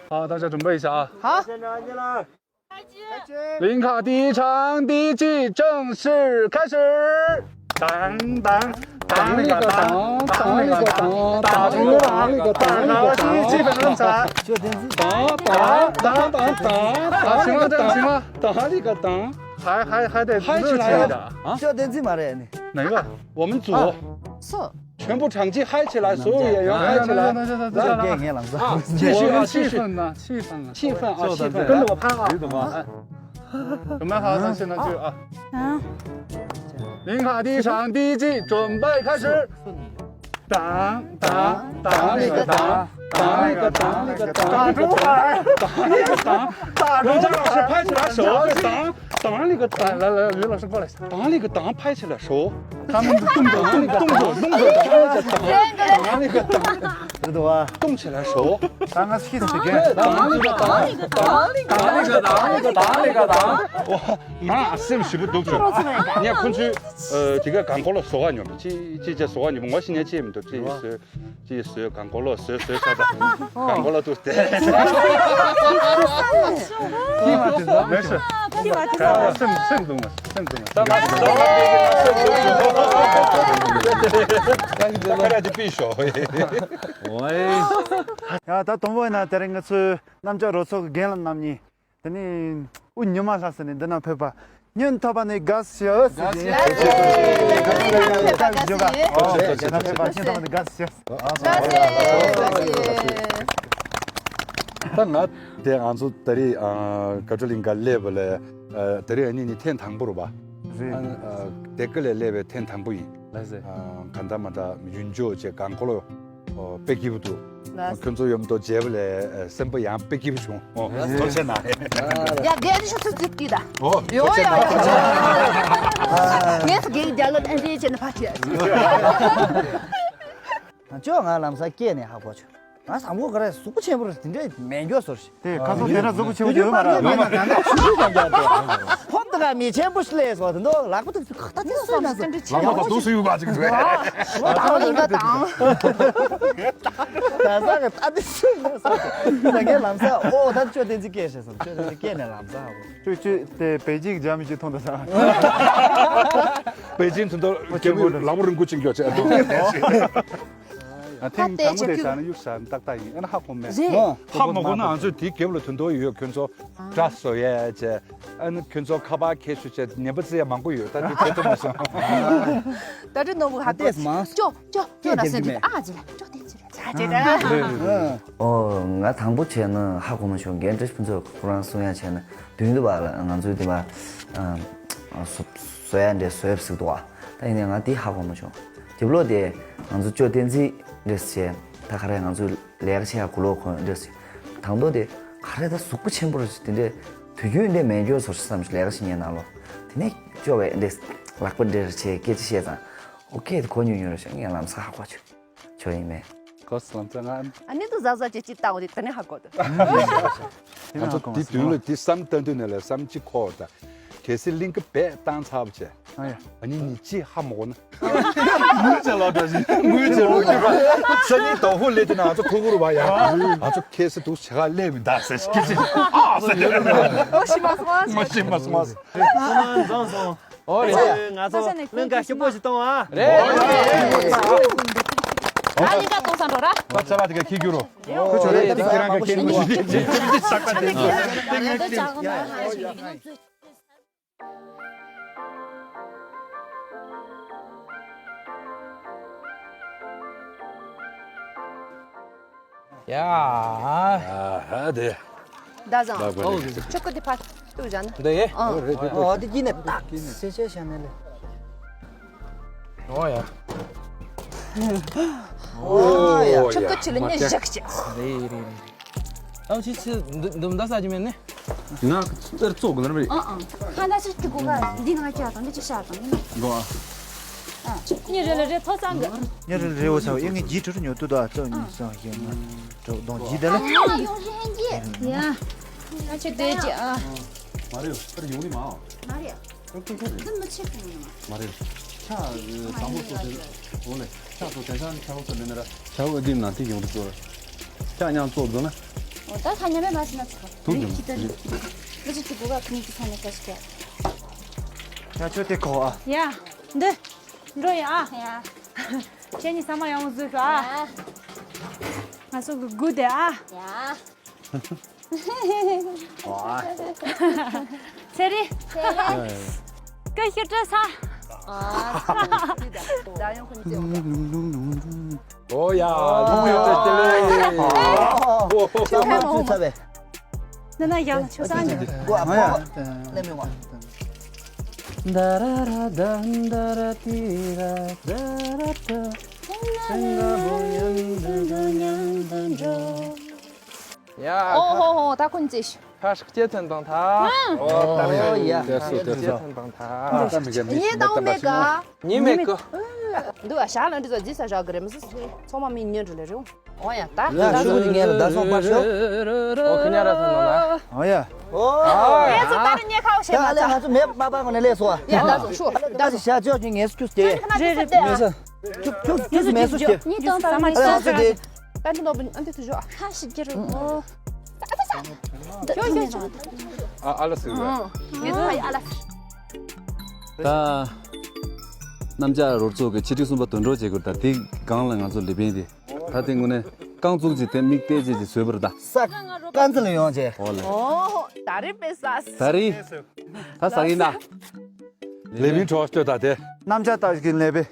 好，大家准备一下啊。好。林卡第一场第一局正式开始。当当当了个当，当了个当，打出了，打出了，气氛很惨。当当当当当，打出了，打出了，打了个当。还还还得嗨起来了啊！叫电子马来呢？哪个？我们组。是。全部场地嗨起来，所有演员嗨起来。来，来，来，来，来，来，来，继续啊，继续。气氛呢？气氛啊，气氛啊，气氛，跟着我拍啊。哎，准备好了，现在就啊。啊。林卡第一场第一局准备开始。当当当了个当，当了个当了个当，打出来，当了个当，打出来。张老师拍起来手，当当了个当，来来来，于老师过来一下，当了个当拍起来手。 他们动作动动作动作，打那个打，打那个打，知道吧？动起来手，打那个打，打那个打，打那个打，打那个打。哇，那是不是不动作？你看昆曲，呃，这个干锅了，手啊，你们这这这手啊，你们我现在这么多这一手。 ཅེས་ཟོས། གང་གོ་ལོ་ཟོས་ཟོས་ས་ད། གང་གོ་ལོ་ཏུ་སྟེ། ཁྱི་མ་དེ་ཚོ་མེད་སོ། ཁྱི་མ་དེ་ཚོ་སེམས་སེམས་སྡུག་མ་སེམས་སྡུག་མ། ཡ་ད་དང་པོ་ཡིན་ན་དེ་རིང་ང་ཚོའི་རྣམ་ཅོག་རོལ་ཚོགས་ཀྱི་རྒན་ལགས་རྣམ་གཉིས། དེ་ནས་དབུ་ཉི་མ་ལྷ་ས་ནས་འདི་ན་ཕེབས་པ་སྙིང་ཐག་པ་ནས་དགའ་བསུ་ཞུ། དགའ་བསུ་ཞུ། འདི་ན་ཕེབས་པ་སྙིང་ཐག་པ་ནས་དགའ་བསུ་ཞུ། ད་ང་དེ་ང་ཚོ་ད་རེས་ཨ་དགའ་སྤྲོ་གླིང་ག་སླེབས་པ་ལས་ཨ་ད་རེས་ཨ་ནི་ནི་ཐེངས་དང་པོ་རེད་པ། རེད། ཨ་ཨ་སྡེར་ཁ་ལ་སླེབས་པའི་ཐེངས་དང་པོ་ཡིན། ལགས་སེ། ཨ་གང་འདྲ་མ་འདྲ་ཡུན་འཇོག་བྱས་གང་གོ་ལོ་ཨོ་དཔེ་སྐྱིད་པོ་འདུག་ལགས་སེ། ཁྱོད་ཚོ་མཉམ་དུ་མཇལ་བ་ལས་ཨ་སེམས་པ་ཡང་དཔེ་སྐྱིད་པོ་བྱུང་། ཨོ་ཐུགས་རྗེ་གནང་། ཡ་དགེ་རྒན་ཤོག་ཚོད་ཚིག་གིས་ད། ཨོ་ཡོ་ཡ་ཡ་ཡ། ངས་དགེ་རྒན་ལ་ཨན་ཏི་བྱས་ནས་ཕར་བྱས། ང་ཅོ་ང་ལམ་སང་སྐྱེས་ནས་ཧ་གོ་བྱུང་། ང་བཟང་པོ་ག་རེ་གཟུགས་པོ་ཆེན་པོ་རེད། དེ་འདྲའི་མེད་མགྱོགས་ཟེར་ཞིག་དེ་ཁ་སང་དེ་འདྲ་གཟུགས་པོ་ཆེན་པོ་ཡོད་མ་རེད། ཡོད་མ་རེད། ཕོབ་དང་མི་ཆེན་པོ་ཞིག་ལས་སོ་དེ་འདུག་ལག་པ་ཐུག་ཐུག་ད་དེ་སུ་ན་སེམས་ཁྲལ་ཆེ། ལག་པ་དང་དུག་སུ་ཡོད་པ་ཅིག་འདུག་ད་ལིང་ག་དང་། ད་ས་ག་ད་དེ་སུ་ན་ས་ད་ངས་ལམ་ས་ཨོ་ད་ཅོ་བསྟན་འཛིན་སྐད་བཤད་སོང་། ཅོ་བསྟན་འཛིན་སྐད་ནས་ལམ་ས་ཧ་གོ། ཅོ་ཅོ་དེ་པེ་ཅིང་རྒྱ་མི་ཅིག་མཐོང་ད་ས། པེ་ཅིང་དུ་འདུག་རྒྱ་མི་ལག་པ་རིང་པོ་ཅིག་འགྱོ་ཆེ། ཨ་ཐེངས་དང་པོ་དེ་ཟ་ན་གཡུག་ཟ་ན་ཏག་ཏག་ཡིན། ཨ་ན་ཧ་གོ་མེད། རེད། ཧ་མ་གོ་ན་ང་ཚོས་དེའི་རྒྱབ་ལ་དོན་དོ་ཡོད། ཁྱོད་ཚོ་འདྲ་བཟོ་ཡས་བྱས། ཨ་ནི་ཁྱོད་ཚོ་ཁ་པར་ཁྱེར་ཤུགས་བྱས་ཉན་པ་བརྩི་ཡ་མང་པོ་ཡོད། ད་དེ་བྱེད་ཐུབ་མ་སོང་། ད་དེ་ནོར་བུ་ཧ་ཏེས་མ་ཅོ་ཅོ་ཅོ་ན་སེམས་ཅི་ཨ་ཅི་ལ་ཅོ་ཏེ་ཅི་ལ་ཅ་ཅི་ལ། ཨོ་ང་དང་པོ་བྱས་ན་ཧ་གོ་མ་བྱུང་། རྒན་བཀྲ་ཤིས་ཕུན་ཚོགས་ཁོ་རང་གསུང་ཡ་བྱས་ན་མདུན་དུ་བ་ལ་ང་ཚོའི་དེ་བ་ཨ་བཟོ་བཟོ་ཡ་འདྲ་བཟོ་ཡ་ཟིག་འདུག་ཨ། ད་ཡིན་ནའི་ང་དེ་ཧ་གོ་མ་བྱུང་། རྒྱབ་ལོགས་དེ་ང་ཚོ་ཅོ་བསྟན་འཛིན་རེད་ཟེར། ད་ག་རེ་ང་ཚོ་ལས་ཀ་བྱེད་ཡ་གུ་ལོག་ཁོ་རེད་ཟེར། དང་ཐོག་དེ་ག་རེ་ད་གཟུགས་པོ་ཆེན་པོ་རེད་ཟེར། དེ་འདྲས་དུས་རྒྱུན་འདྲས་མེད་འགྱོ་ཟེར་བསམ་ཞིག་ལས་ཀ་བྱེད་ཉན་ནང་ལོ། དེ་ནས་ཅོ་བས་འདྲས་ལག་པ་འདྲས་བྱས་སྐད་ཆ་བཤད་ཙང་། ཨོ་ཁེ་དེ་གོ་ཉུང་ཉུང་རེད་ཤག་ངས་ལམ་སང་ཧ་གོ་བྱུང་། ཆོ་ཡིན་མེད། གོ་སོང་ཙང་ང་། ཨ་ནི་དུ་ཟག་ཟག་ཅེ་ཅི་ལྟ་བ་དེ་ད་ནི་ཧ་གོ་དུ། ང་ཚོ་དེ་དུས་ལ་དེ་བསམ་ལྟ་དུས་ནས་ལ་བསམ་ཅི་ཁོ་ད། གལ་སྲིད་གླིང་གི་བས་བཏང་ཚར་བ་བྱས། ཨ་ཡ། ཨ་ནི་ནི་ཅི་ཧ་མ་གོ་ན། ངུས་ཅི་ལོ་འདྲ་ཞིག་ངུས་ཅི་ལོ་ཅི་ར། ས་ནི་དོ་ཧུ་ལེ་དེ་ན་ང་ཚོ་ཐུག་རུ་བ་ཡ། ང་ཚོ་གལ་སྲིད་དུ་ཆ་ག་ལེ་མི་ད་ཟེར་ཤི་ཅི། ཨ་ཟེར་ལེ་མི་ད། ཨོ་ཤི་མ་སོང་ཨ། མ་ཤི་མ་སོང་ཨ། ཨོ་རེད། ང་ཚོ་གླིང་ག་སྐྱིད་པོ་ཞིག་གཏོང་ཨ། རེད། ཨ་གླིང་ག་གཏོང་ས་འགྲོ་ར། ཁོ་ཚ་ལ་དེ་ག་ཁྱི་རྒྱུ་རོ། ཁོ་ཚོ་རེད་དེ་ཁྱེད་རང་ག་ཁྱེད་མོ་ཞིག་ཅིག་ཅིག་ཅིག་ཅིག་ཅིག་ཅག་པ་དེ། ཡ། ཨ་ཧ་དེ། ད་བཟང་། ལགས་པ་རེད། ཆོ་ག་དེ་ཕར་ཏུ་བཞག་ན། འདི་ཡེ། ཨ། ཨོ་རེད་རེད་རེད། ཨོ་དེ་ཀྱི་ནས་ཏག་སེ་ཆེ་ཤ་ནས་ལེ། ཨོ་ཡ། ཨོ་ཡ། ཨོ་ཡ། ཆོ་ག་ཆུ་ལ་ནས་བཞག་ཅིག་རེད་རེད་རེད། ཨ་ཅི་ཅི་འདུམ་འདུམ་ད་ས་ཅི་མེད་ནི། ང་ཙར་ཙོག་གི་ནར་བས། ཨང་ཨང་། ཁ་ད་ཅི་ཅི་གོ་ག་འདི་ང་ཅག་དང་འདི་ཅི་ཤ་དང་འདི་ན། གོ་ཨ། ཨ་ཅི་ཉེ་རེ་ལ་རེ་ཐོ་ཚང་གི། ཉེ་རེ་ལ་རེ་འོ་ཚ་ཡ་ངའི་ཇི་ཁྲི་རུ་ཉོ་ཏུ་ད་ཙོ་ཉི་སང་ཡེ་ང་གྲོགས་གདོང་ཇི་ད་ལ། ཨ་ཡོང་རེ་ཧན་གྱི། ཡ། ཨ་ཅི་དེ་ཅི་ཨ། མ་རེད་ཨ་རེ་ཡོང་རེ་མ། མ་རེད། ཁྱོད་ཁྱོད་ཁྱོད་རེད། འདི་མི་ཆེ་གི་ཡིན་ནམ། མ་རེད། ཆ་བཟང་པོ་ཚོ་དེ། འོ་ལེ། ཆ་ཚོ་དེང་སང་ཆ་བོ་ཚོ་མེད་ན་ར། ཆ་བོ་འདི་ནང་དེ་ཡོང་རེ་ཚོ། ཆ་མཉམ་ཚོ་འཛོ་ན། འོ་ད་ཁ་ཉམས་མེད་མ་ཟིན་ན་ཚོ། ཐུག་ཡོང་། ཁྱི་ད་རེད། ཁྱི་ད་རེད། ཁྱི་གོ་ག་ཁྱི་གི་ཚ་ནས་ཀ་ཞིག་ཡ། ཆ་ཆོ་དེ་ཁོ་ཨ། ཡ། འདི། འགྲོ་ཡ་ཨ། ཡ། ཁྱེད་གཉིས་ས་མ་ཡང་བཟོས་ཤོག་ཨ། ཡ། ང་ཚོ་གི་སྒུག་བསྡད་ཨ། ཡ། ཚེ་རིང་། ཚེ་རིང་། སྐུ་ཞབས་བཀྲ་ཤིས། ཨོ་ཡ། ལུང་ཡོད་པའི་ལྟེ་ལེ། ཨོ་ཧོ་ཧོ། ཚང་མ་ཚུད་ཚར་བས། ན་ན་ཡང་ཆོས་སང་གི། ཀོ་ཨ་ཕོ། ལེ་མི་ཝ། ད་ར་ར་ད་ད་ར་ཏི་ར་ད་ར་ད། སེང་ག་བོ་མཉམ་དུ་འགྲོ། མཉམ་དུ་འགྲོ། ཡ། ཨོ་ཧོ་ཧོ། ད་ཁོ་ནི་ཙེ་ཤི། ཁ་ཧྲག་སྐྱེ་ཐོན་དང་ཐ། ཨོ་ད་ཨོ་ཡ། ཁ་ཧྲག་སྐྱེ་ཐོན་དང་ཐ། ད་མི་ག་མི་ཉེ་དང་མེ་ག་ཉི་མེ་ག་འདུག་ཨ། ཞག་ལ་འདི་ཚོ་རྫི་ས་ཞག་གི་རེད་མི་སྲིད། ཚང་མ་མི་ཉེ་འགྲོ་ལེ་རེད། ཨོ་ཡ་ད། ཡ་ཤུ་གུ་ནི་ངས་ལ་ད་སོང་པར་ཤོག་ཨོ་ཁི་ཉ་ར་ཐོན་ནོ་ན། ཨོ་ཡ། ཨོ། ཨེ་ཚོ་ད་རེ་ཉེ་ཁ་བ་ཤེས་ད་ལ་ང་ཚོ་མེ་མ་པ་ཁོ་ནས་ལས་སོ། ཡ་ད་སོང་ཤོག་ད་སོང་། ཞག་ཅོག་གི་ངས་སུ་ཁྱུ་སྟེ། རེད་རེད་མེ་ས། ཁྱུ་ཁྱུ་ཁྱུ་སུ་མེ་སུ་སྟེ། ཉི་དང་ད་ལ་ང་ཚོ་དེ། ད་འདི་ནོར་བུ་ཨ་འདི་ཐུ་ཞོག་ཁ་ཞིག་གི་རུ། ཨ་ཨ་ལ་སི་རུ། ངེད་ཚོ་ཨ་ལ་སི། ད་རྣམ་ཅག་རོལ་ཚོགས་ཀྱི་ཆེ་འབྲིང་གསུམ་པ་དོན་གྲུབ་བྱེད་དགོས། ད་དེ་སྒང་ལ་ང་ཚོ་ལེ་བན་དེ་ད་དེ་དངོས་གནས་རྐང་བཙུགས་ཀྱི་དེ་མིག་བལྟས་བྱས་ཀྱི་བཟོས་པ་རེད་ད། ས་ཀ་ཚ་ལ་ཡོང་བྱས། ཨོ་ལེ། ཨོ་ད་རེས་པེ་ས། ད་རེས་ད་ས་ཡིན་ད། ལེ་བན་གྲོགས་སྟོད་ད་དེ། རྣམ་ཅག་ད་གི་ལེ་བན།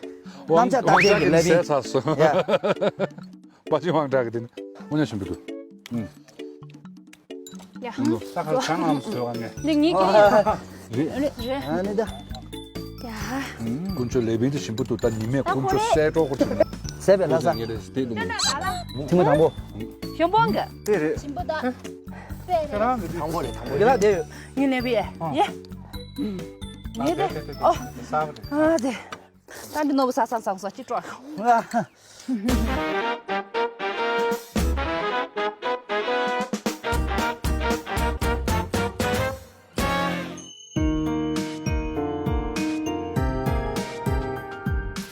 རྣམ་ཅག་ད་དེ་གི་ལེ་བན། ཟས་ཚ་སོ། ཡ། པ་ཅི་དབང་གྲགས་ཀྱི་དེ་ནི་དངོས་གནས་ཞིམ་པོ་འདུག་ཨུམ། ཡ། ད་ག་ཚང་ཨམ་སོ་ཨ་ནེ། འདི་ངའི་ཀི་རེད། རེད། རེད། ཨ་ནི་ད། ཡ། དཀོན་མཆོག་ལེ་བན་དེ་ཞིམ་པོ་འདུག་ད་ཉི་མས་དཀོན་མཆོག་གསལ་སྒྲོག་གོ་ཐུབ་ན། ཟས་པའི་ལྷ་ས། ངེ་རེ་ཞིག་དེ་ལུག་ཐེངས་མ་དང་པོ། ཞོན་པོང་གི། དེ་རེད། ཞིམ་པོ་ད། ཁྱེད་རང་གི་དེ། དང་པོ་རེད་དང་པོ་རེད། ཡ་དེ་ཡོད། ངའི་ལེ་བན་ཡ། ངའི་དེ། ཨོ། ས་བ་རེད། ཨ་དེ། ད་འདི་ནོར་བུ་ས་ས་སང་སོ་ཅི་སྤྲོ།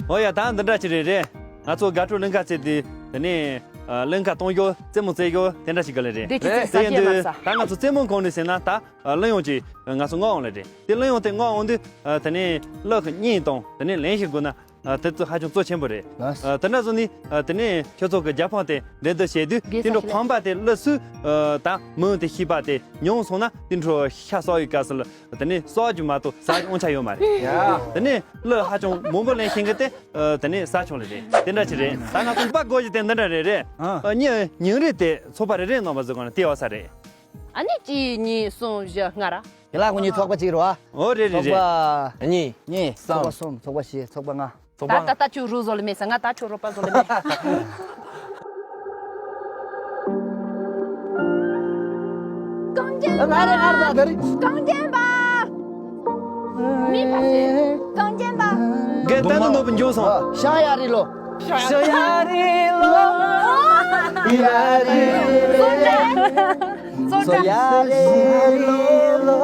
ཨོ་ཡ་ད་འདི་འདྲ་ཅིག་རེད་རེད། ང་ཚོ་དགའ་སྤྲོ་གླིང་ག་རྩེ་དེ་དེ་ནས་གླིང་ག་གཏོང་རྒྱུ་རྩེད་མོ་རྩེ་རྒྱུ་དེ་འདྲ་ཞིག་ག་ལེ་རེད། དེ་ཅི་ཅི་ས་དེ་ཡིན་ཁྱེད་དུས་ལ་ས། ད་ང་ཚོ་རྩེད་མོ་གང་ནས་ཟེར་ན་ད་གླིང་ཡོངས་ཀྱི་ང་ཚོ་མངའ་དབང་ལ་རེད། དེ་གླིང་ཡོངས་དེ་མངའ་དབང་དུས་དེ་ནས་གླུ་གཉིས་དང་དེ་ནས་ལན་ཞིག་དགོས་ན། ཨ་དེ་ཚོ་ཧ་ཅང་གཙོ་ཆེན་པོ་རེད། ལགས། ཨ་དེ་འདྲ་བཟོ་ནི་ཨ་དེ་ནས་ཁྱོད་ཚོ་གི་རྒྱལ་ཕམ་དེ་འགྲན་བསྡུར་བྱེད་དུས་ལགས་སོ། དེ་འདྲ་ཕམ་པ་དེ་གླུ་སུས་ཨ་ད་མིང་དེ་ཤེས་པ་དེ་ཉུང་སོང་ན་དེ་འདྲ་ཤ་ཟ་ཡི་དཀའ་སེལ། དེ་ནས་ཟ་རྒྱུ་མ་གཏོགས་ཟ་རྒྱུ་དབང་ཆ་ཡོད་མ་རེད། ཡ། དེ་ནས་གླུ་ཧ་ཅང་མང་པོ་ལེན་ཤེས་མཁན་དེ་ཨ་དེ་ནས་ཟ་ཆོག་ལེ་རེད། དེ་འདྲ་ཅིག་རེད། ད་ང་ཚོ་པ་དགོས་ཀྱི་དེ་འདི་འདྲ་རེད་རེད། ཨ། ཨ་གཉིས་ཉིན་རེ་དེ་ཚོགས་པ་རེ་རེ་གནང་བ་ཟེར་གོ་ན་དེ་ཡོད་ས་རེད། ཨ་ནི་གཅིག་གཉིས་གསུམ་བཞི་ལྔ་ར། དེ་ལ་ཁོ་གཉིས་ཚོགས་པ་གཅིག་རེད་བ། ཨོ་རེད་རེད་རེད། ཚོགས་པ་གཉིས། གཉིས། ཚོགས་པ་གསུམ། ཚོགས་པ་བཞི། ཚོགས་པ་ལྔ། ཚོགས་པ་ད་ལྔ། ད་ལྟ་ཁྱོད་རོགས་བཟོ་ལེ་མེད་ས། ང་ད་ཁྱོད་རོགས་པ་བཟོ་ལེ་མེད། རྐང་རྒྱན་པ། ང་རེད་ང་རེད་ད་རེད། རྐང་རྒྱན་པ། མི་ཕ་སེ། གངས་ཅན་པ། རྒན་བསྟན་དུ་ནོར་བུ་འབྱུང་སོང་། ཤང་ཡ་རི་ལོ། ཤང་ཡ་རི་ལོ། ཡ་རི་ལོ། ཤང་ཡ་རི་ལོ།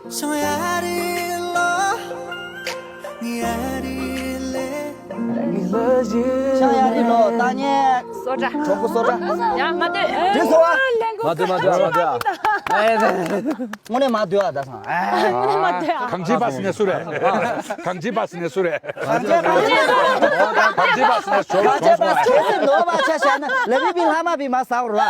ཤང་ཡ་རི་ལོ། ཡ་རི་ལོ། ཤང་ཡ་རི་ལོ། ད་ཉེ། སོ་ཏྲ། གྲོགས་པོ་སོ་ཏྲ། ཡ་མ་ལྟོས། དེ་སོ་བ། མ་ལྟོས་མ་ལྟོས་མ་ལྟོས། དངོས་གནས་མ་ལྟོས་ཨ། ད་སང་། མ་ལྟོས་ཨ། གངས་ཅན་པ་ཟེར་ནས་སུ་རེད། གངས་ཅན་པ་ཟེར་ནས་སུ་རེད། གངས་ཅན་པ་ཟེར་ནས་སུ་རེད། གངས་ཅན་པ་ཟེར་ནས་ཇོ་ཇོ་ཇོ་ཇོ་ནོར་བ་ཆ་བཞག་ན་ལ་བི་པི་ལྷ་མ་བི་མ་ཟ་བར་ལ།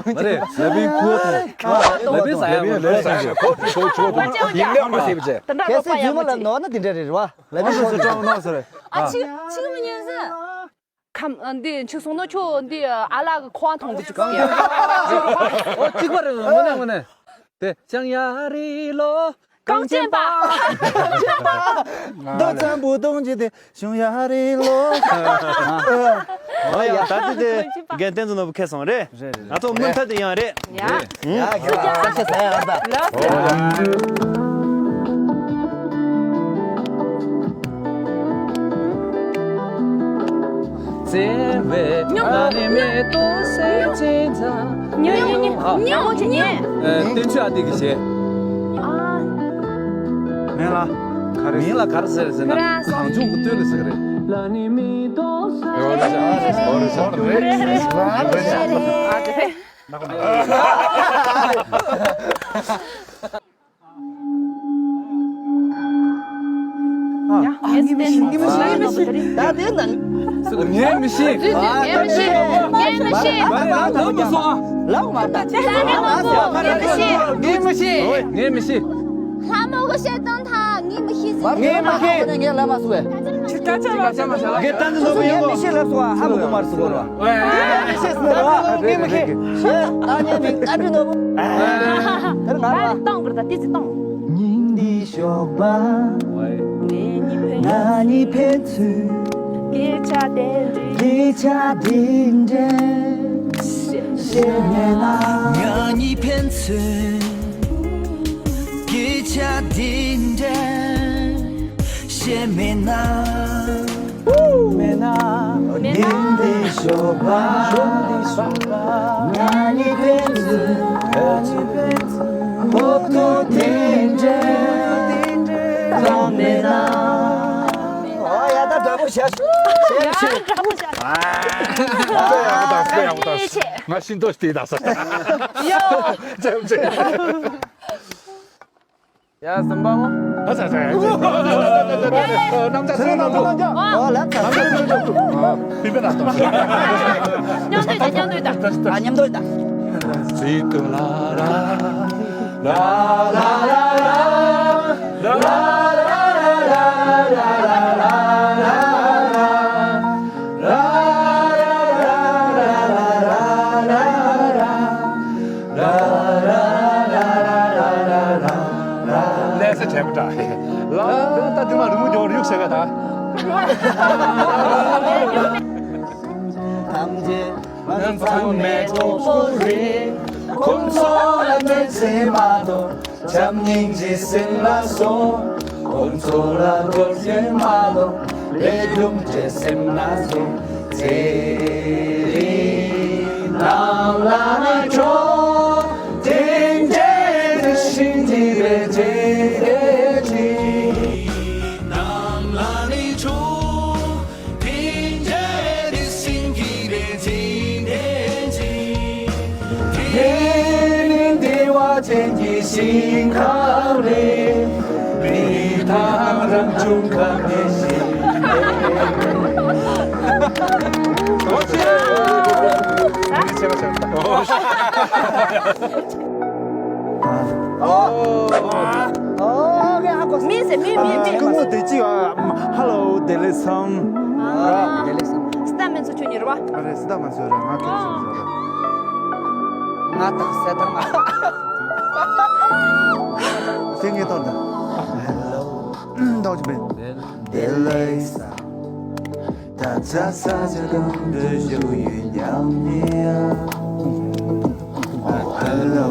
མ་རེད། ལ་བི་ཀུ་ཏོ། ལ་བི་ཟ་ཡ་མ་རེད། ལ་བི་ཟ་ཡ་ཁོ་ཁོ་ཁོ་ཁོ་ཡིན་ལེ་མ་ཟེར་བྱས། གལ་སྲིད་ཇུ་མོ་ལ་ནོར་ན་དེ་འདྲ་རེད་བ། ལ་བི་ཁོ་ཁོ་ནོར་ཟེར། ཨ་ཅི་ཅི་མི་ཉན་ཟེར། ཁམས་ཨ། འདི་ཆུ་སོང་ནོ་ཆུ་འདི་ཨ་ལགས་ཀྱི་ཁོ་བ་མཐོང་གི་ཅིག་ཀྱང་། ཨོ་གཅིག་པ་རེད། དངོས་གནས་དངོས་གནས། དེ་ཅང་ཡ་རི་ལོ། གངས་ཅན་པ། རྡོ་ཙམ་བུ་དུང་ཅི་དེ་ཤུང་ཡ་རི་ལོ། ཨོ་ཡ་ད་དེ་དེ་རྒན་བསྟན་འཛིན་ནོར་བུ་ཁེལ་སོང་རེད། རེད་རེད། ང་ཚོ་མུ་མཐའ་དེ་ཡང་རེད། ཡ། ཡ་གི་ས་ཆ་ས་ཡ་ཨ་ད། ལགས་སོ། བརྩེ་བའི་ཉོ། ཨ་རི་མེ་ཏོག་སེ་ཅི་ཛ། ཉོ་ཉོ་ཉོ་ཉོ་ཉོ་ཉོ། ཨ། བསྟན་ཆོས་ཨ་ཏི་གི་ཞེས། ཨ། མིང་ལ་ག་རེ། མིང་ལ་ག་རེ་ཟེར་ཟེར་ན། ག་རེ། གངས་ལྗོངས་ཀྱི་སྟོད་ལ་ཟེར་གི་རེད། ལ་ནི་མེ་ཏོག་ས། རེད་རེད་རེད། ཨ་དེ་རེད། ངས་མི་ཤེས། ངས་མི་ཤེས། ད་དེ་ན། ངས་མི་ཤེས། ངས་མི་ཤེས། ངས་མི་ཤེས། ལབ་མ་ད། ངས་མི་ཤེས། ངས་མི་ཤེས། ངས་མི་ཤེས། ལྷ་མོ་གི་བཤད་སྟངས་དང་ངས་མི་ཤེས་ཟེར། ངས་མི་ཤེས། ངས་ལབ་མ་སོང་བས། ཅི་ད་ཆ་ལ་ཆ་མ་ཆ་ལ། ངས་ད་ནི་ནོར་བུ་ཡིན་ངས་མི་ཤེས་ལབ་སོང་བ། ཧ་མི་གོ་མར་སོང་བ། ངས་མི་ཤེས་ཟེར་བ། ངས་མི་ཤེས། ད་ངས་མི་ཨ་ཏི་ནོར་བུ། དེར་ང་ལ། ད་གཏོང་བར་ད་ཏི་ཙི་གཏོང་། ཉིན་འདི་ཞོགས་པ། ང་གཉིས་ཕན་ཚུན། སྐད་ཆ་དེ་འདྲ། སྐད་ཆ་དེ་འདྲ། བཤད་མེད་ན། ང་གཉིས་ཕན་ཚུན། སྐད་ཆ་དེ་འདྲ། བཤད་མེད་ན། མེད་ན། ཉིན་འདི་ཞོགས་པ། ང་གཉིས་ཕན་ཚུན། ང་གཉིས་ཕན་ཚུན། ཧོབ་ཏེ་དེ་འདྲ། གཏོང་མེད་ན། ཨོ་ཡ་ད་འདྲ་པོ་བྱ། བྱ་བྱ། འདྲ་པོ་བྱ། ཨ། ཨ་ཡག་པོ་དང་སུ་ཡག་པོ་དང་། ང་ཤིན་ཏུ་དེ་དང་ས། ཡོ། ཅེ་ཅེ། ཡ་སམ་པ་མོ། ཨ་ཙ་ཙ། རྣམ་ཅག་ཚོ་རྣམ་ཅག། ཨོ་ལ་ཙ། རྣམ་ཅག་ཚོ་རྣམ་ཅག། ཨ། ཕི་པེ་ན་ཏོ། མཉམ་དུ་ཡོད་ད། མཉམ་དུ་ཡོད་ད། ཨ་མཉམ་དུ་ཡོད་ད། ཙི་ཏུ་ལ་ར། ལ་ལ་ལ་ལ། ལ་ལ་ལ་ལ། ལས་ས་བྲལ་མི་འདྲ། ལ་ད་དེ་མ་རུ་མུ་ཇོ་རུ་ཡུག་ཟེར་ག་ད། ཐམས་ཅད་ང་ཚང་མའི་གྲོགས་པོ་རེད། ཁོང་ཚོ་ལ་གནོད་འཚེ་མ་གཏོང་། བྱམས་སྙིང་རྗེ་སེམས་ལ་སོགས། ཁོང་ཚོ་ལ་རྡོག་རྫིས་མ་གཏོང་། ལས་རྒྱུ་འབྲས་སེམས་ལ་སོགས། ཚེ་རིང་ནང་ལ་ནི་འགྲོ། དེ་འདྲའི་རེ་ཞིག་འདི་རེ་འདྲའི་རེ་ཞིག་ནང་ལ་ནི་འགྲོ། དེ་འདྲའི་རེ་ཞིག་འདི་རེ་འདྲའི་རེ་ཞིག་དེ་ནི་བདེ་བ་ཅན་གྱི་ཞིང་ཁམས་རེད། མི་དང་རང་བྱུང་ཁམས་ནས་ཤིང་རེད། ཨོ་ཆེ། ཨོ་ཆེ། ཨོ། ཨོ། ཨོ། ཨོ། ཨོ། ཨོ། ཨོ། མིན་ཟེར། མིན། མིན། མིན། སྐུ་ངོ་བདེ་སྐྱིད་ཨ། ཧ་ལོ། བདེ་ལེགས་སམ། ཨ། བདེ་ལེགས་སམ། སི་ཏཱ་མན་ཚོ་ཁྱོད་གཉིས་རེད་བ། ཨ་རེད། སི་ཏཱ་མན་ཚོ་རེད། ང་ཁྱོད་ཚོ་རེད། ང་དང་སེ་ཐང་ང་། ཁྱེད་ངའི་ཐོག་ད། ཧ་ལོ། ཏོག་ཅིག་བེ། བདེ་ལེགས་སམ། ད་ཆ་ས་ཆ་གང་དུ་བཞུགས་ཡོད་སྙམ་ནས། ཨ། ཧ་ལོ།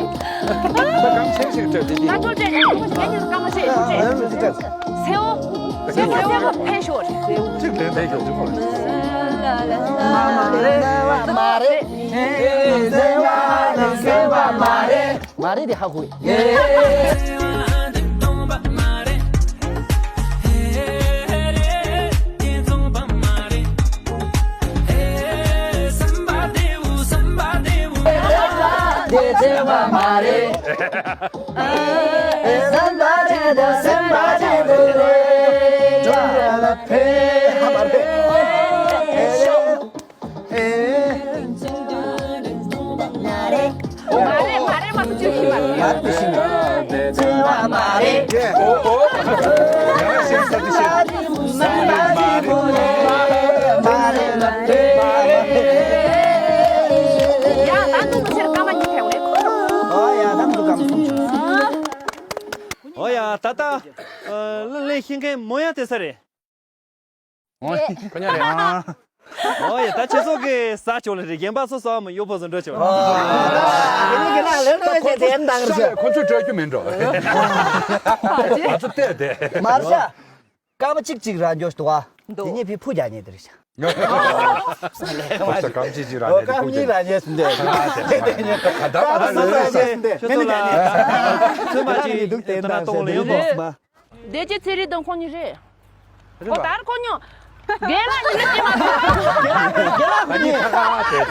ད་གང་ཆེ་ཞིག་སྤྲད་དེ། ད་ཚོད་སྤྲད་ནས་ཁོ་ཞིག་ངས་སྐར་མ་ཤེས་ཤིག་སྤྲད། སེའུ། སེའུ་སེའུ་ཕན་ཤོར། སེའུ། གཅིག་ལེན་ཐུབ་ཀྱི་མ་རེད། མ་རེད། མ་རེད། མ་རེད་དེ་ཧ་གོ་ཡིན། དེ་བདེ་བ་མ་རེད། སེམས་པ་བདེ་པོ་སེམས་པ་བདེ་པོ་རེད། ཕེ་ཧ་མ་རེད། ཨེ། མ་རེད། མ་རེད། མ་རེད། མ་རེད། མ་རེད། ཡ། ཨོ་ཨོ། ཡ་ཤེས་ས་དེ་ཤེས། མ་རེད། མ་རེད། མ་རེད། ཡ་ད་དུང་མི་ཟེར། སྐར་མ་གཉིས་ཕེབས་རེད། ཨོ་ཡ་ད་དུང་སྐར་མ་གསུམ་བྱུང་། ཨོ་ཡ་ད་ལྟ་ཨ་གླུ་ལེན་ཤེས་མཁན་མོ་ཡ་དེ་ས་རེད། ཨོ་ཡ། ཁོ་ཉག་རེད། ཨོ་ཡ། ད་ཁྱེད་ཚོ་གི་ས་ཆོག་ལེ་རེད། རྒན་པ་སོ་སོ་མ་གཡོག་པོ་བཟོ་འགྲོ་ཆོག་དེ་ནི་གི་ལ་ལེ་ལེ་ཅེ་ཅེ་ཡན་དང་རེད། ཁོ་ཚོས་སྤྲོད་རྒྱུ་མིན་འགྲོ། ང་ཚོ་བལྟས་ཏེ། མར་ཤ། སྐར་མ་གཅིག་གཅིག་རང་འཇོག་འདུག་ཨ། འདུག་དེ་ནས་ཕི་ཕུ་རྒྱག་ཉེ་དེ་རེད་ཤག་ཁོ་ས་སྐར་མ་གཅིག་གཅིག་རང་ཨོ་ཉེ་དེ་སྐར་མ་ཕུ་གཉིས་རྒྱག་རང་ཉེ་ཟིན་ཏེ། ད་ད་ད་ད་ད་ཟིན་ཏེ། ཁྱོད་ཚོ་ལ་ཚོད་མ་གཅིག་འདུག་དེ་ད་ན་གཏོང་ལེ་ཡོང་གོ། བདེ་སྐྱིད་ཚེ་རིང་དང་ཁོང་གཉིས་རེད། རེད་པ། ཨོ་ད་ར་ཁོ་གཉིས། རྒན་ལགས་ཉིད་ནི་ཅི་མ་ཐུབ། རྒན་ལགས་ཁོ་ཉིད་ཁ་ཁ་བྱས་ཏེ།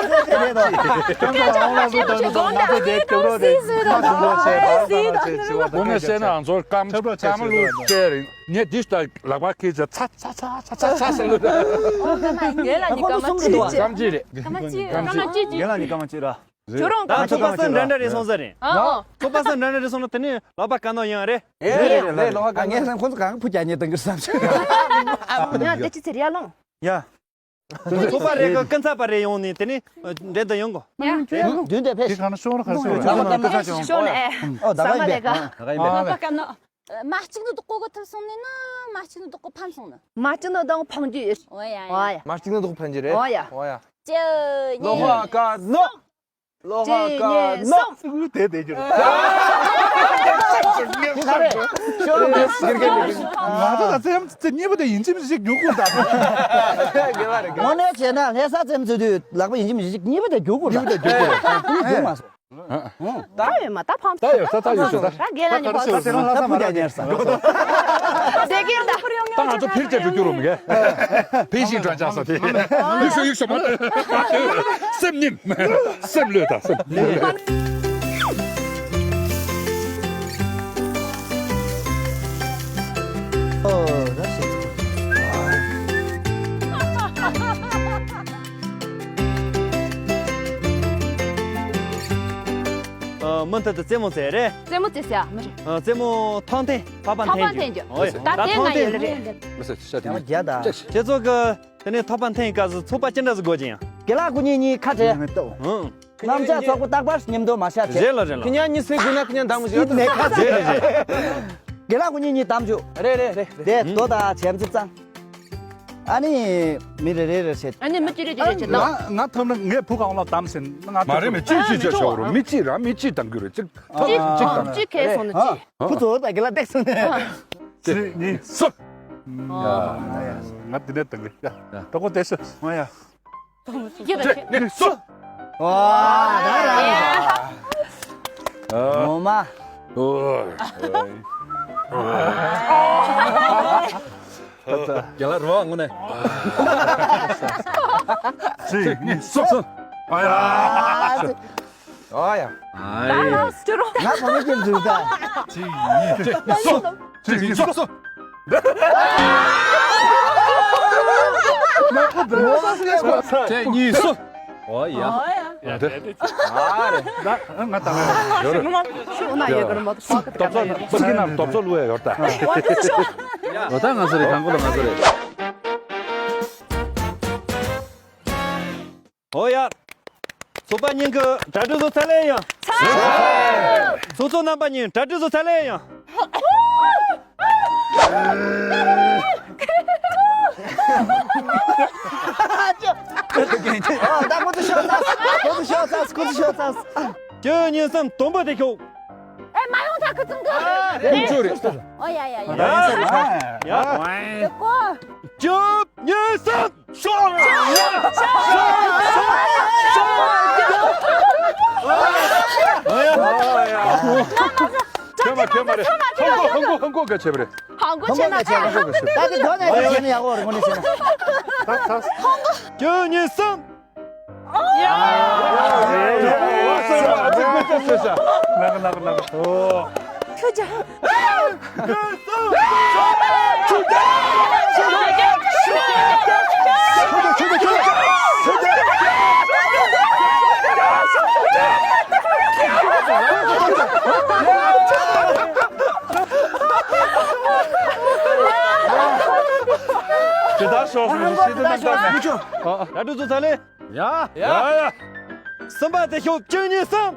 ཁྱོད་ཚོ་ཨོ་ལགས་སུ་ལྟ་ན་ཚོ་ང་ཚོ་དེ་སྐྱོབ་རོགས་དེ་ཁ་ཞུ་རོགས་བྱས་པ་ས་ན་བྱས་ཞུ་བ། དགོང་མོ་བསད་ན་ང་ཚོར་སྐམ་སྐམ་ལུག་སྤྲད་རེད། ངས་འདི་ལྟར་ལག་པ་ཁྱེར་ཚེ་ཚ་ཚ་ཚ་ཚ་ཚ་ཟེར་ལུགས། ཨོ་ཁ་མ་རྒན་ལགས་ཉིད་སྐར་མ་གཅིག་རེད། སྐར་མ་གཅིག་རེད། སྐར་མ་གཅིག་རྒན་ལགས་ཉིད་སྐར་མ་གཅིག་ར། ཁྱོད་རང་ད་ཚོད་པ་སང་འདྲ་འདྲ་རེད་སོང་ས་རེད། ཨ་ཨོ། ཚོད་པ་སང་འདྲ་འདྲ་རེད་སོང་ན་དེ་ནས་ལག་པ་བཀའ་གནང་ཡོང་རེད། རེད་རེད་རེད། ལོ་ཧ་ང་ངས་སང་ཁོང་ཚོ་གང་ཕུ་རྒྱག་ཉེས་གཏོང་གི་བསམ་བྱུང་། ཡ་དེ་ཅི་ཚེ་རེད་ཡ་ལོང་། ཡ། ཚོད་པ་རེད་གི་ཀུན་ཚ་པ་རེད་ཡོང་ནས་དེ་ནས་འགྲན་དུ་ཡོང་གོ། ཡ། མདུན་དེ་ཕེབས། དེ་གང་ན་ཤོག་ར་ཁ་ཤོག་ར། ལག་པ་བཀའ་གནང་ཤོག་ནས་ཨེ། ཨོ་ཟ་མ་ལས་ཀ། ད་ག་ཡིན་པས། ལག་པ་བཀའ་གནང་། མ་གཅིག་ནི་བདག་པོ་གི་ཐུབ་སོང་ནས་ན་མ་གཅིག་ནི་བདག་པོ་ཕམ་སོང་ནི། མ་གཅིག་ནི་བདག་པོ་ཕམ་རྒྱུ་ཡོད། ཨོ་ཡ་ཡ། ཨོ་ཡ། མ་གཅིག་ནི་བདག་པོ་ཕམ་རྒྱུ་རེད། ཨོ་ཡ། ཨོ་ཡ། ཅི་ཡིན། ལོ་ཧ་ཀ་ནོ། ལོ་ཧ་ཀ་ནོ། ཙི་གུ་དེ་དེ་རྒྱུ་རེད། ང་ཚོ་ད་ཙེམ་ཙེ་གཉིས་པ་དེ་ཡིན་གཅིག་མིན་གཅིག་རྒྱུག་དགོས་ད། དངོས་གནས་བྱས་ན་ལྷ་ས་ཙེམ་ཙེ་དུས་ལག་པ་ཡིན་གཅིག་མིན་གཅིག་གཉིས་པ་དེ་རྒྱུག་དགོས་ད། གཉིས་པ་དེ་རྒྱུག་དགོས་རེད། ད་ཡོད་མ་སོང་། ད་ཡོད་མ་ད་ཕམ་ད་ཡོད་ད་ད་ཡོད་ད། ད་རྒན་ལགས་ཉིད་ཕོག་ད་ཕུ་རྒྱག་ཉེར་ས། ཟེར་གྱིན་ད། ད་ང་ཚོ་ཕིར་བྱས་འགྲོ་རྒྱུ་རུ་མི་གས། ཕིར་ཞིག་འགྲོ་ཆགས་ས་དེ། ཡིག་ཤོག་ཡིག་ཤོག་མ། སེམས་ཉིད། སེམས་ལོས་ད་སེམས། ཨོ་ད་ཤེས། ཨ་མུ་མཐུད་དུ་རྩེད་མོ་རྩེ་རེད། རྩེད་མོ་རྩེ་ཟེར་ཡ་མི་རེད། ཨ་རྩེད་མོ་ཐང་འཐེན་ཕག་པ་ཐང་པ་འཐེན་འཐེན་རྒྱུ། རྒྱུ། ཨོ་ཡ། ད་ད་དེ་ཐང་ང་ཡོད་འཐེན། ལེ་རེད། མི་ཟེར་ཤ་དེ་ཡང་རྒྱ་ད། ཁྱེད་ཚོ་གི་དེ་ནས་ཐག་པ་འཐེན་སྐབས་སུ་ཚོད་པ་ཅི་འདྲ་ཟིག་དགོས་ཀྱི་ཡང་། རྒན་ལགས་སྐུ་ཉིད་གཉིས་ཁ་བྲལ། ཨང་། རྣམ་ཅག་ཚོགས་པ་རྟག་པར་མཉམ་དུ་མ་ཤར་བྱེད། རེད་ལ་རེད་ལ། ཁྱེད་ཉག་གཉིས་སེ་དགོས་ན་ཁྱེད་ཉག་འདང་མི་བྱེད། ནས་ཁ་རེད་རེད་རེད། རྒན་ལགས་སྐུ་ཉིད་གཉིས་འདང་བྱུག་རེད་རེད་རེད་རེད། དེ་རྡོ་དང་བྱེམ་ཚིག་གཙང་། ཨ་ནི། མི་རེ་རེ་རེ་བྱེད། ཨ་ནི་མི་གཅིག་རེ་གཅིག་རེ་བྱེད་དང་། ང་ང་ཐོབ་ན་ངས་བུ་གང་ལ་བདམས་ཟིན་ང་། མ་རེད་མི་གཅིག་གཅིག་བྱས་ཤོག་རུ་མི་གཅིག་རང་མི་གཅིག་འདང་རྒྱུ་རེད་གཅིག་ཐོབ་གཅིག་འདང་། གཅིག་གས་སོང་ན་གཅིག་ཁུ་ཚོ་ད་གི་ལ་བཏེགས་སོང་ནས། གཅིག་གཉིས་གསུམ། ང་འདི་ནས་འདང་གི་ཡ། ད་གོ་བལྟས་ཤོག་ང་ཡ། གཅིག་གཉིས་གསུམ། ཝ་ད་ར། ངོ་མ། རྒན་ལགས་རོ་དངོས་གནས། གཅིག་གཉིས་གསུམ། ཨ་ཡ། ཨ་ཡ། ད་རོ་སྐྱུར་རོ། ང་ཁོང་ཚོ་ཀྱི་འཛུལ་ད། གཅིག་གཉིས་གསུམ། གཅིག་གཉིས་གསུམ། གཅིག་གཉིས་གསུམ། ཨོ་ཡ། ང་ད་ང་ཡོད་རེད། ཤུགས་ན་ཡོད་གི་རེད་མ་གཏོགས་ཕ་གི་ད་ང་ཡོད་རེད། ད་ང་ཚོ་རེད་གང་གོ་ད་ང་ཚོ་རེད། ཨོ་ཡ། ཚོགས་པ་གཉིས་ཀྱི་གྲ་སྒྲིག་བཟོ་ཚར་ལེ་ཡང་། ཚར། ཚོགས་གཙོ་རྣམ་པ་གཉིས་གྲ་སྒྲིག་བཟོ་ཚར་ལེ་ཡང་། ཨ་ད་ཁོ་ཚོ་ཤོག་ཚ། ཁོ་ཚོ་ཤོག་ཚ། ཁོ་ཚོ་ཤོག་ཚ། བཅུ་གཉིས་སམ་དུམ་བུ་དེ་ཤོག་ཨེ་མ་ཡོང་ཐག་ཁུ་ཚང་གི། ཨོ་ཡ་ཡ་ཡ། ཡ་ཡ། ཡ་ཡ། བཅུ་གཉིས་སམ། ཁྱོད་མ་ཁྱོད་མ་རེད། ཧང་གོ་ཧང་གོ་ཧང་གོ་ག་བྱས་པ་རེད། ཧང་གོ་བྱས་ན་ད་ད་དེ་དོན་ནས་དེ་བྱས་ན་ཡག་པོ་རེད་ངོ་ནས་བྱས་ན། ད་ད། བཅུ་གཉིས་སམ། ཁྱོད་ཅག་ཇི་ལྟར་ཤོག་ཤོག་ཤིག་ཤེས་ཏེ་མི་འདུག་ཨ། ད་འགྲོ་ཚུར་ཚར་ལེ། ཡ། ཡ། ཡ། གསུམ་པ་དེ་ཤོག་བཅུ་གཉིས་གསུམ།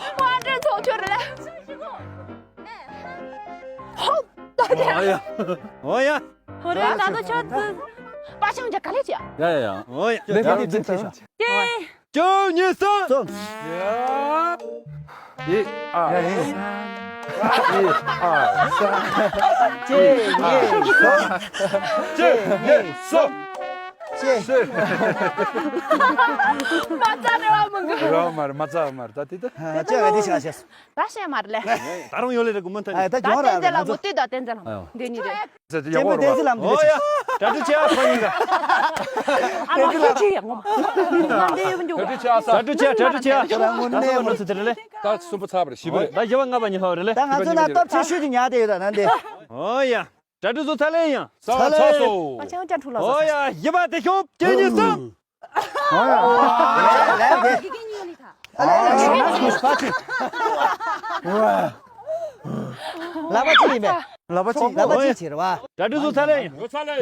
དཔལ་ལྡན་ཚོགས་ཆུང་རེད། ཧོ། ད་དེ། ཨོ་ཡ། ཨོ་ཡ། ཧོ་རེ་ད་དུ་ཆོད་དུ། པ་ཤང་ཇ་ག་ལེ་ཅི། ཡ་ཡ་ཡ། ཨོ་ཡ། ལེ་ཁ་ལེ་ཅི་ཚེ་ཤ། ཏེ། བཅུ་གཉིས་གསུམ། ཡ། ཡི་ཨ། ཡི་ཨ། གཅིག་གཉིས་གསུམ། གཅིག་གཉིས་གསུམ། གཅིག་མ་རྩ་རེ་བ་མི་འགུ། ར་མར་མ་ཚ་མར་ད་དེ་ད། ཅེ་ག་དེ་ཤ་ཤ། ད་ཤ་མར་ལེ། ད་རུང་ཡོད་ལེ་རེ་གུ་མ་ཐ་ནི། ད་ད་ཀྱོང་ར་བསྟན་འཛིན་ལ་མོ་ཏི་ད་བསྟན་འཛིན་ལ་མོ་འདི་ནི་རེད། ཅེ་ཡག་པོ་རོ། ཨོ་ཡ། གྲ་སྒྲིག་བྱེད་ཨ་ཁོ་གཉིས་ཀ། ཨ་མ་ཁོ་ཅི་ཡག་མོ། ང་འདི་ཡོད་འཇུག་གྲ་སྒྲིག་བྱེད་ཨ་ས། གྲ་སྒྲིག་བྱེད་གྲ་སྒྲིག་བྱེད་ཨ། ད་སོ་མ་ནི་མོ་ཚོ་དེ་རེད་ལེ། ད་གསུམ་པ་ཚར་བ་རེད་བཞི་པ་རེད། ད་བཞི་པ་ལྔ་པ་གཉིས་ཧ་རེད་ལེ། ད་ང་ཚོ་ན་སྟོབས་ཆེ་ཤོས་ཀྱི་ཉག་དེ་ཡོད་ད་ན་འདི། ཨོ་ཡ། གྲ་སྒྲིག་བཟོ་ཚར་ལེ་ཡང་། ཚར་ཚར་སོ། ཨ་ཅང་ཅང་ཁྲུ་ལ་ཨོ་ཡ། བཞི་པ་དེ་ཤོག་གཅིག་གཉིས་གསུམ། ཨོ་ཡ། ལས་དེ། ལག་པ་ཅི་ཡིན་པས། ལག་པ་ཅི། ལག་པ་ཅི་བྱེད་རེད་བ། གྲ་སྒྲིག་བཟོ་ཚར་ལེ་ཡང་། བཟོ་ཚར་ལེ།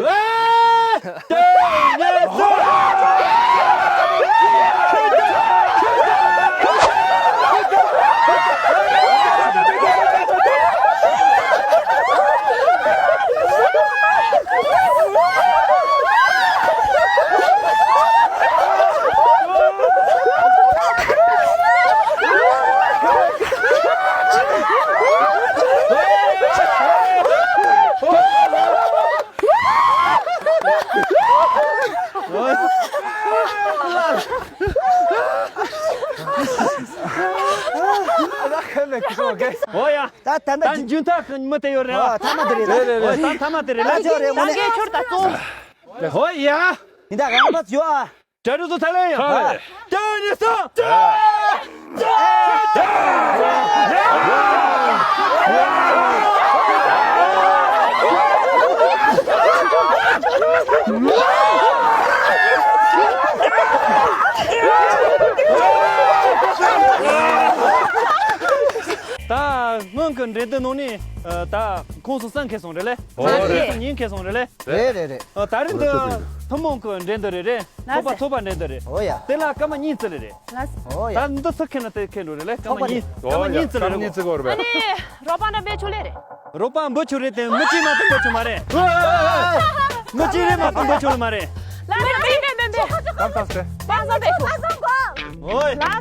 ཨོ་ཡ། ད་ད་ད་འཇུན་ཐག་གི་མི་དེ་ཡོད་རེད་ཨོ། ཐ་མ་དེ་རེད་ད། རེད་རེད་ཨོ་རེད། ད་ཐ་མ་དེ་རེད་ལ། ད་ཅོ་རེད་ངོ་ནས། ད་ཁྱོད་ད་ཙོ། ཨོ་ཡ། ཡིན་ད་རང་པ་ཡོད་ཨ། གྲ་སྒྲིག་ཚར་ལེ་ཡང་། ཧ་ལེ། ལྟོས་ཉེས་སོ། ད་སྔོན་གྱི་འགྲན་བསྡུར་ནང་ནས་ད་ཁོངས་སུ་སང་ཁེལ་སོང་རེད་ལེ། ཨོ་རེད། ཉིན་ཁེལ་སོང་རེད་ལེ། རེད་རེད་རེད། ད་རིང་འདི་ཐུན་མོང་གི་འགྲན་བསྡུར་རེད་རེད། ཚོགས་པ་ཚོགས་པ་འགྲན་བསྡུར་རེད། ཨོ་ཡ། དེ་ལ་སྐར་མ་གཉིས་བརྩི་ལེ་རེད། ཨོ་ཡ། ད་འདི་ཚོ་ཁེལ་ན་དེ་ཁེལ་འགྲོ་རེད་ལེ། སྐར་མ་གཉིས། ཨོ་ཡ། སྐར་མ་གཉིས་བརྩི་ལེ་རེད། ཨ་ནི་རོགས་པ་འདྲ་འབད་ཆོག་ལེ་རེད། རོགས་པ་འབུ་ཆོག་རེད་དེ་མི་གཅིག་མ་གཏོགས་འབུ་ཆོག་མ་རེད། མི་གཅིག་རེད་མ་གཏོགས་འབུ་ཆོག་མ་རེད། ལ་ལ་འབད་འབད་འབད་འབད། ད་ད་སེ། པ་སང་འབད་ཆོག་ལ་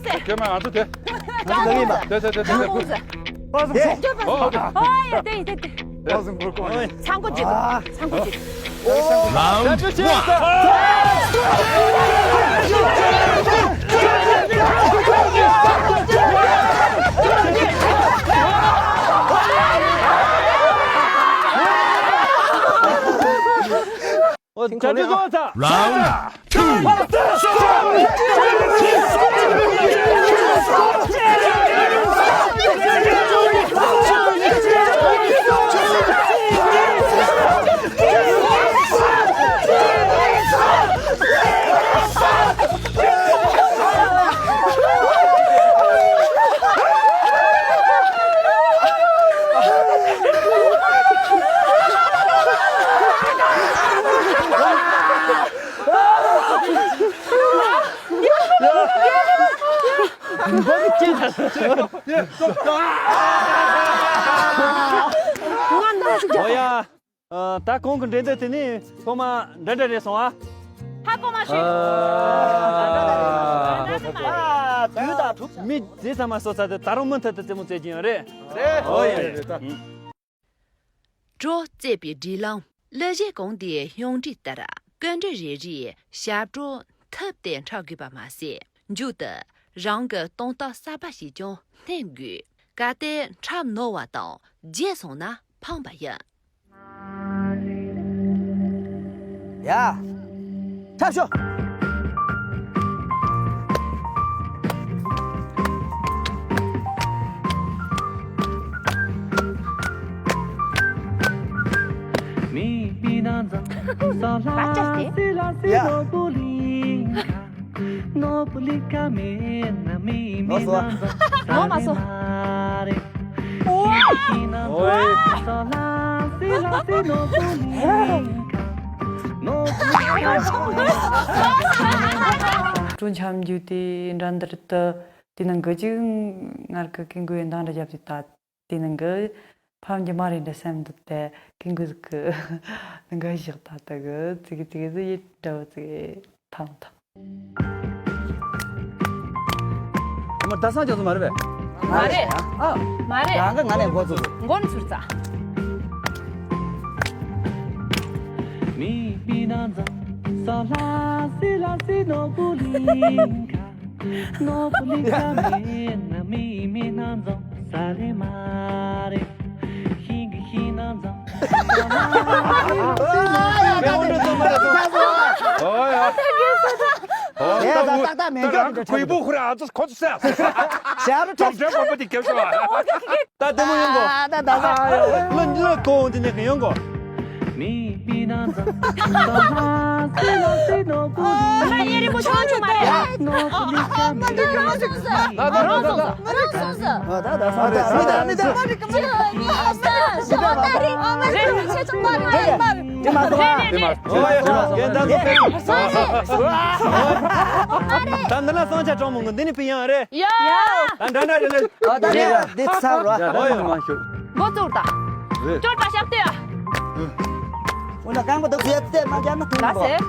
སེ། ཀྱེ་མ་ང་ཚོ་དེ། ཅང་ལ་ཡིན་པ། དེ་དེ་དེ་དེ་དེ། པ་སང་འབད། ཨོ་ཡ་དེ་དེ་དེ། པ་སང་འབད་གོ། ཚང་གོ་ཅིག་ཚང་གོ་ཅིག Round two. ཨོ་ཡ། ཨ། ད་གོང་གི་འགྲན་བསྡུར་དེ་ནི་ཐོག་མ་འདྲ་འདྲ་རེད་སོང་ཨ། ཧ་གོ་མ་ཤེས། ཨ། ཨ། དུས་དང་གྲུབ། མི་དེ་ཚང་མ་གསོ་ཚར་ཏེ་ད་རུང་མུ་མཐུད་དུ་རྩེད་མོ་རྩེ་གྱིན་ཡོད་རེད། རེད། ཨོ་ཡ། རེད་ད། བྲོ་རྩེད་པའི་སྒྲིག་ལམ། གླུ་གཞས་གོང་དེའི་གཞུང་འབྲེལ་ལྟར་སྐུ་མགྲོན་རེ་རེས་ཞབས་བྲོ་མཐུད་དེ་འཁྲབ་དགོས་པ་མ་ཟད། མཇུག་ཏུ་རང་གི་གཏོང་སྟངས་གསར་པ་ཞིག་ཀྱང་བསྟན་དགོས། གལ་ཏེ་འཁྲབ་ནོར་བ་དང་བརྗེད་སོང་ན་ཕངས་པ་ཡིན། ཡ། འཁྲབ་ཤོག་ཡ། ནོར་སོང་། ནོར་མ་སོང་། ཨོ། སྤྲོ་འཆམ་རྒྱུ་དེ་འགྲན་བསྡུར་དུ་དེ་ནང་གི་ཅིག་ངར་གི་ཀིང་གུའི་འདང་འདྲ་བརྒྱབ་དེ་ད་དེ་ནང་གི་ཕམ་གྱི་མ་རེད་འདྲ་སེམས་འདུག་དེ་ཀིང་གུ་ཟིག་གི་ནང་གི་བཞག་ད་ད་གི་ཙི་གི་ཙི་གི་ཟི་ཡི་འདྲ་བོ་ཙི་གི་ཐང་ཐང་། ཨ་མ་ད་སང་ཅོག་ཙེ་མ་རེད་པས། མ་རེད། ཨ། མ་རེད། རང་གི་ང་ནས་འགོ་ཚུགས། འགོ་ནས་ཚུར་ཙ། མི་མི་ན་ཛ་ས་ལ་སི་ལ་སི་ནོ་པུ་ལི་ཁ། ད་ལྟ་མེད་རྒྱུ་རེད། གུས་པོ་ཁུར་ཨ་ཙི་ཁོ་ཚོ་ཟེར། ཞབས་བྲོ་ཅོག་ཙེ་བོ་པོ་དེ་རྒྱབ་ཤོག་ཨ། ད་ལྟད་མོ་ཡོང་གོ། ད་ད་ད་ལོ་ལོ་གོ་འོང་དེ་ནས་ག་ཡོང་གོ། ད་ལྟ་ཡེ་རི་མོ་ཆུང་ཆུང་མ་རེད། ད་ད་ད་ད། ད་ད་ད། ད་ད་ད། ད་ད་ད། ད་ད་ད། ད་ད་ད། ད་ད་ད། ད་ད་ད། ད་ད་ད། ད་ད་ད། ད་ད་ད། དེ་མ་སོང་ཨ། དེ་མ་སོང་ཨ། ད་འདི་ལ་སོང་ཆ་གྲོང་མོ་ངོ་འདི་ནི་པི་ཡང་རེད། ཡ། ད་འདྲ་འདྲ་རེད་ལེ། ཨ་ད་འདི་འདི་ཚར་རོ། ཡ་ཨོ་ཡ། མ་ཤོར། འགོ་བཙུགས་དང་། རེད། སྐྱོར་པ་ཞབས་ཏེ་ཡ། འོ་ན་རྐང་པ་འདུག་ཟེར་ཏེ་མ་རྒྱབ་ན་ཐུང་ལ་བ། ཟེར།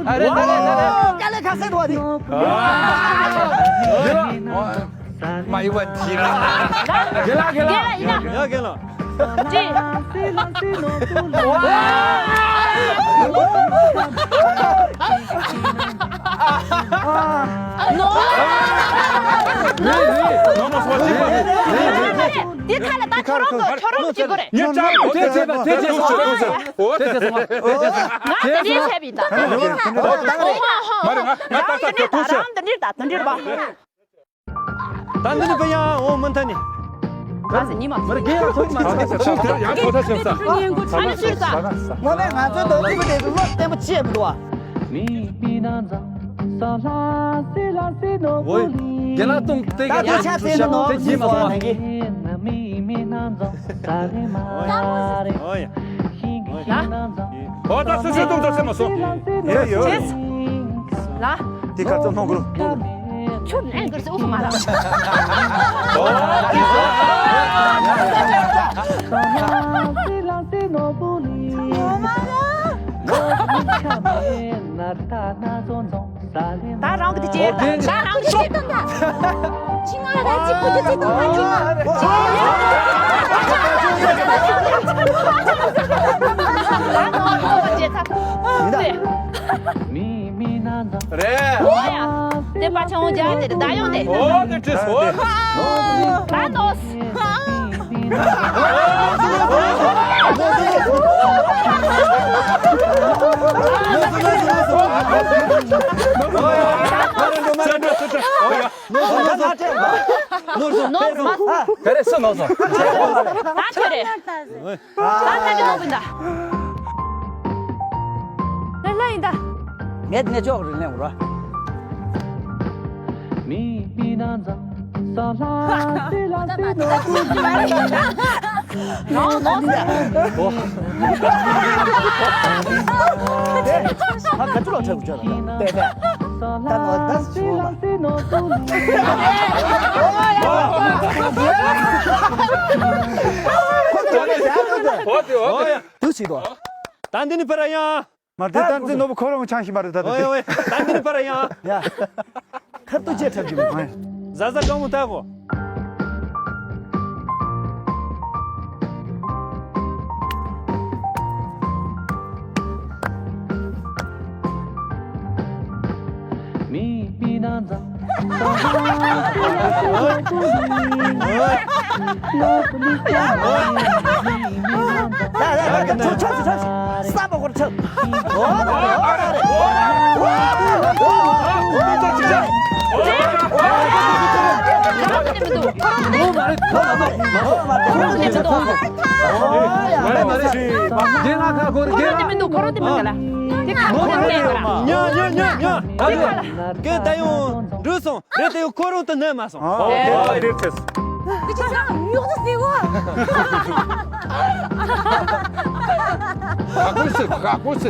ཨ་རེ་ད་རེ་ད་རེ། ཨོ་དཀའ་ལས་ཁག་སེ་འདུག་བ་དེ། མ་ཡི་བ་དེ་ར། རྒན་ལགས་རྒན་ལགས། རྒན་ལགས་ཡིན་ན། ཡ་རྒན་ལགས། ཅི། ནོ། ནོ་མ་སོ་ཅི་པ། དེ་ཁ་ལ་ད་ཁྱོད་རང་ཚོ་ཁྱོད་རང་གཅིག་པོ་རེད། ངས་ཅག་དེ་བྱས་པ་དེ་བྱས་སོང་། དེ་བྱས་སོང་། དེ་བྱས་སོང་། ང་དེ་འདྲའི་བྱས་པ་ཡིན་ད། མ་རེད། ང་ང་ད་ད་དེ་ཐུག་སོང་། རང་དེ་འདྲ་ད་དེ་འདྲ་པ། ད་འདི་ནི་པ་ཡང་འོང་མི་མཐའ་ནི། ང་ཚོ་ཉི་མ་མར་རྒན་ཡང་ཐོག་མ་ཐོག་ཚེ་ཕྱོགས་དེར་ཡང་ཐོག་ཚ་ཆེན་ས། ཨ་ནི་ཟུར་ས། ངོ་མས་ང་ཚོའི་འདོད་འཇིགས་པ་དེ་ཚོ་བློ་བརྟན་པོ་ཅི་ཡང་མི་འདུག་བ། ཝོའི། རྒན་ལགས་སྟོང་དེ་ག་ད་ཆ་དེ་ནོ་དེ་ཉི་མ་སོང་བ། ཨོ་ཡ། ཨོ་ད་སུ་སུ་སྟོང་ད་སེ་མ་སོང་། ཡ་ཡོ། ལ། དེ་ག་ཚོད་སྣང་གོ་སྣང་གོ། ཁྱོད་ལན་གར་སེ་ཨུ་མ་ར། ད་རང་གི་དེ་བྱེད། ད་རང་གི་བྱེད་དང་། ཁྱི་ང་ད་གཅིག་པུ་གཅིག་དང་ང་གཅིག་ང་། ཡིན་ད། རེད། ཨོ་ཡ། དེ་པ་ཆུང་རྒྱ་དེ་ད་ཡོང་དེ། ཨོ་དེ་ཁྲིད་སོ། ད་ནོ། ནོར་སོང་། ནོར་སོང་། ནོར་སོང་། ག་རེ་སུ་ནོར་སོང་། ད་ཁྱོད་རེད། ད་ད་ཅི་ནོར་བུ་འདའ། ལ་ལ་ཡིན་ད། ངས་དེ་ནས་ཅོག་རིན་ལེན་འུར་བ། ནོ་ནོ། ཨོ། ཨ་ག་ཚོད་ལོ་ཆགས་ཀྱི་ཆགས་ལ་ཏེ་ཏེ། ད་ནོ་ད་ཆུ་ལ། ཨོ་ཡ། ཁོ་ཚོ་ལ་ཡ་ཁོ་ཚོ། ཨོ་དེ་ཨོ། དུ་ཆིག་དོ། ད་འདི་ནི་པར་ཡང་། མ་རེད། ད་འདི་ནོར་བུ་ཁོ་རང་ཆང་ཞིག་མ་རེད། ད་ད་ཨོ་ཡ་ཨོ་ཡ། ད་འདི་ནི་པར་ཡང་། ཡ། ཁ་ཏུ་ཅེ་ཁྲབ་ཀྱི་མ་རེད། ཟ་ཟ་དགའ་མོ་ལྟ་གོ། ཉ་ཉ་ཉ་ཉ། ཨ་ལེ། ཀེ་ད་ཡོང་འགྲོ་སོང་། རེད་དེ་ཁོ་རང་དུ་ནས་མ་སོང་། ཨོ་ཨོ་རེད་ཚེ། ཀི་ཅི་ཚང་ཉོག་ཏུ་སེ་བ། ཧ་གོ་སེ་ཧ་གོ་སེ།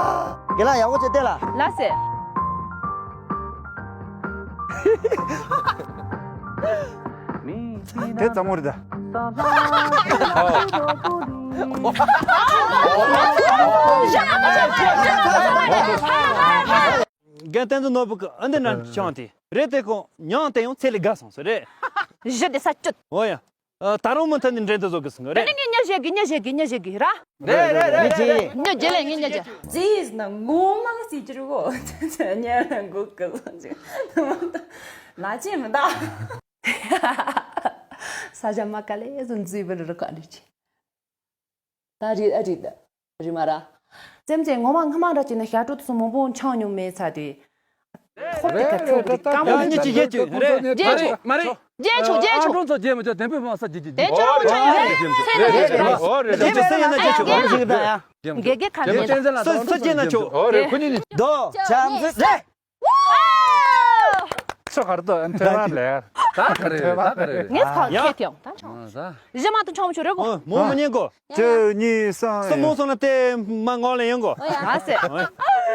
རྒན་ལགས་ཡག་པོ་བྱས་བལྟས་ལ། ལགས་སེ། དེ་ཙམ་མོ་རེད་ད། རྒན་བསྟན་འཛིན་ནོར་བུ་གི་ཨ་འདི་འདྲ་བྱུང་དེ་རེད། དེ་ཁོ་མྱང་དེ་ཡང་ཚེ་ལས་དགའ་སོང་ཟེར་རེད། གཞི་དེ་ས་བཅུད། འོ་ཡ། ཨ། ད་རུང་མུ་མཐུད་ནས་འགྲན་དུ་བཟོ་དགོས་སོང་རེད། དེ་ནི་ངས་མྱི་བཞེས་དགོས། མྱི་བཞེས་དགོས། མྱི་བཞེས་དགོས་ར། རེད་རེད་རེད། མྱི་བརྗེ། མྱི་བརྗེ་ལས་ངས་མྱི་བརྗེ། ཙིས་ན་ངོ་མ་སི་ཅི་རུ་གོ། ཉེ་ལ་འགུག་གི་ལ་ཅི་མི་ད། ས་ཆ་མ་ག་ལེ་ཟུན་ཙི་བི་རུ་ག་ལེ་ཅི། ད་རེད་ཨ་རེད། རེད་མ་ར། སེམས་ཅན་ངོ་མ་སྔ་མ་འདྲ་བྱས་ན་ཞག་དྲུག་ཏུ་སོང་མང་པོ་འཆང་མྱོང་མེད་ཚ་དེ། ཧོབ་དེ་ག་ཁྱོད་ཀྱི་རྐང་པ་ཡང་གཉིས་ཀྱི་རྒྱན་བཅུ་རེད། རྒྱན་བཅུ། མ་རེད། རྒྱན་བཅུ། རྒྱན་བཅུ། ཨ་འགྲོ་ཚོ་རྒྱན་མི་ཆོག་དམ་པའི་མ་ས་རྒྱན་གྱི་རྒྱན། དེ་ཆོག་ཆོག་ཡ། ཚེ་ན་རྒྱན་ཆོག་རྒྱན་ཆོག་ཡ། དགེ་རྒན་ཁ་ནས་ཆོག་སུ་སུ་རྒྱན་ན་ཆོག་ཨོ་རེད། ཁོ་གཉིས་ནི། རྡོ་བྱམས་བརྩེ་ལས། ཆོག་གར་དོ་ཨན་ཐོས་པ་ལས། ད་ག་རེ་རེད། ད་ག་རེ་རེད། ངས་ཁ་ཡ། ཁྱེད་ཀྱང་ད་ཆོག་ཨ་ད། གཞི་མ་ཏུ་ཆོག་མ་ཆོག་རེད་གོ། མོ་མི་ཉན་གོ། གཅིག་གཉིས་གསུམ། སུ་མོ་སོང་ན་དེ་མ་ངོ་ལ་ཡོང་གོ། ཨ་སེ།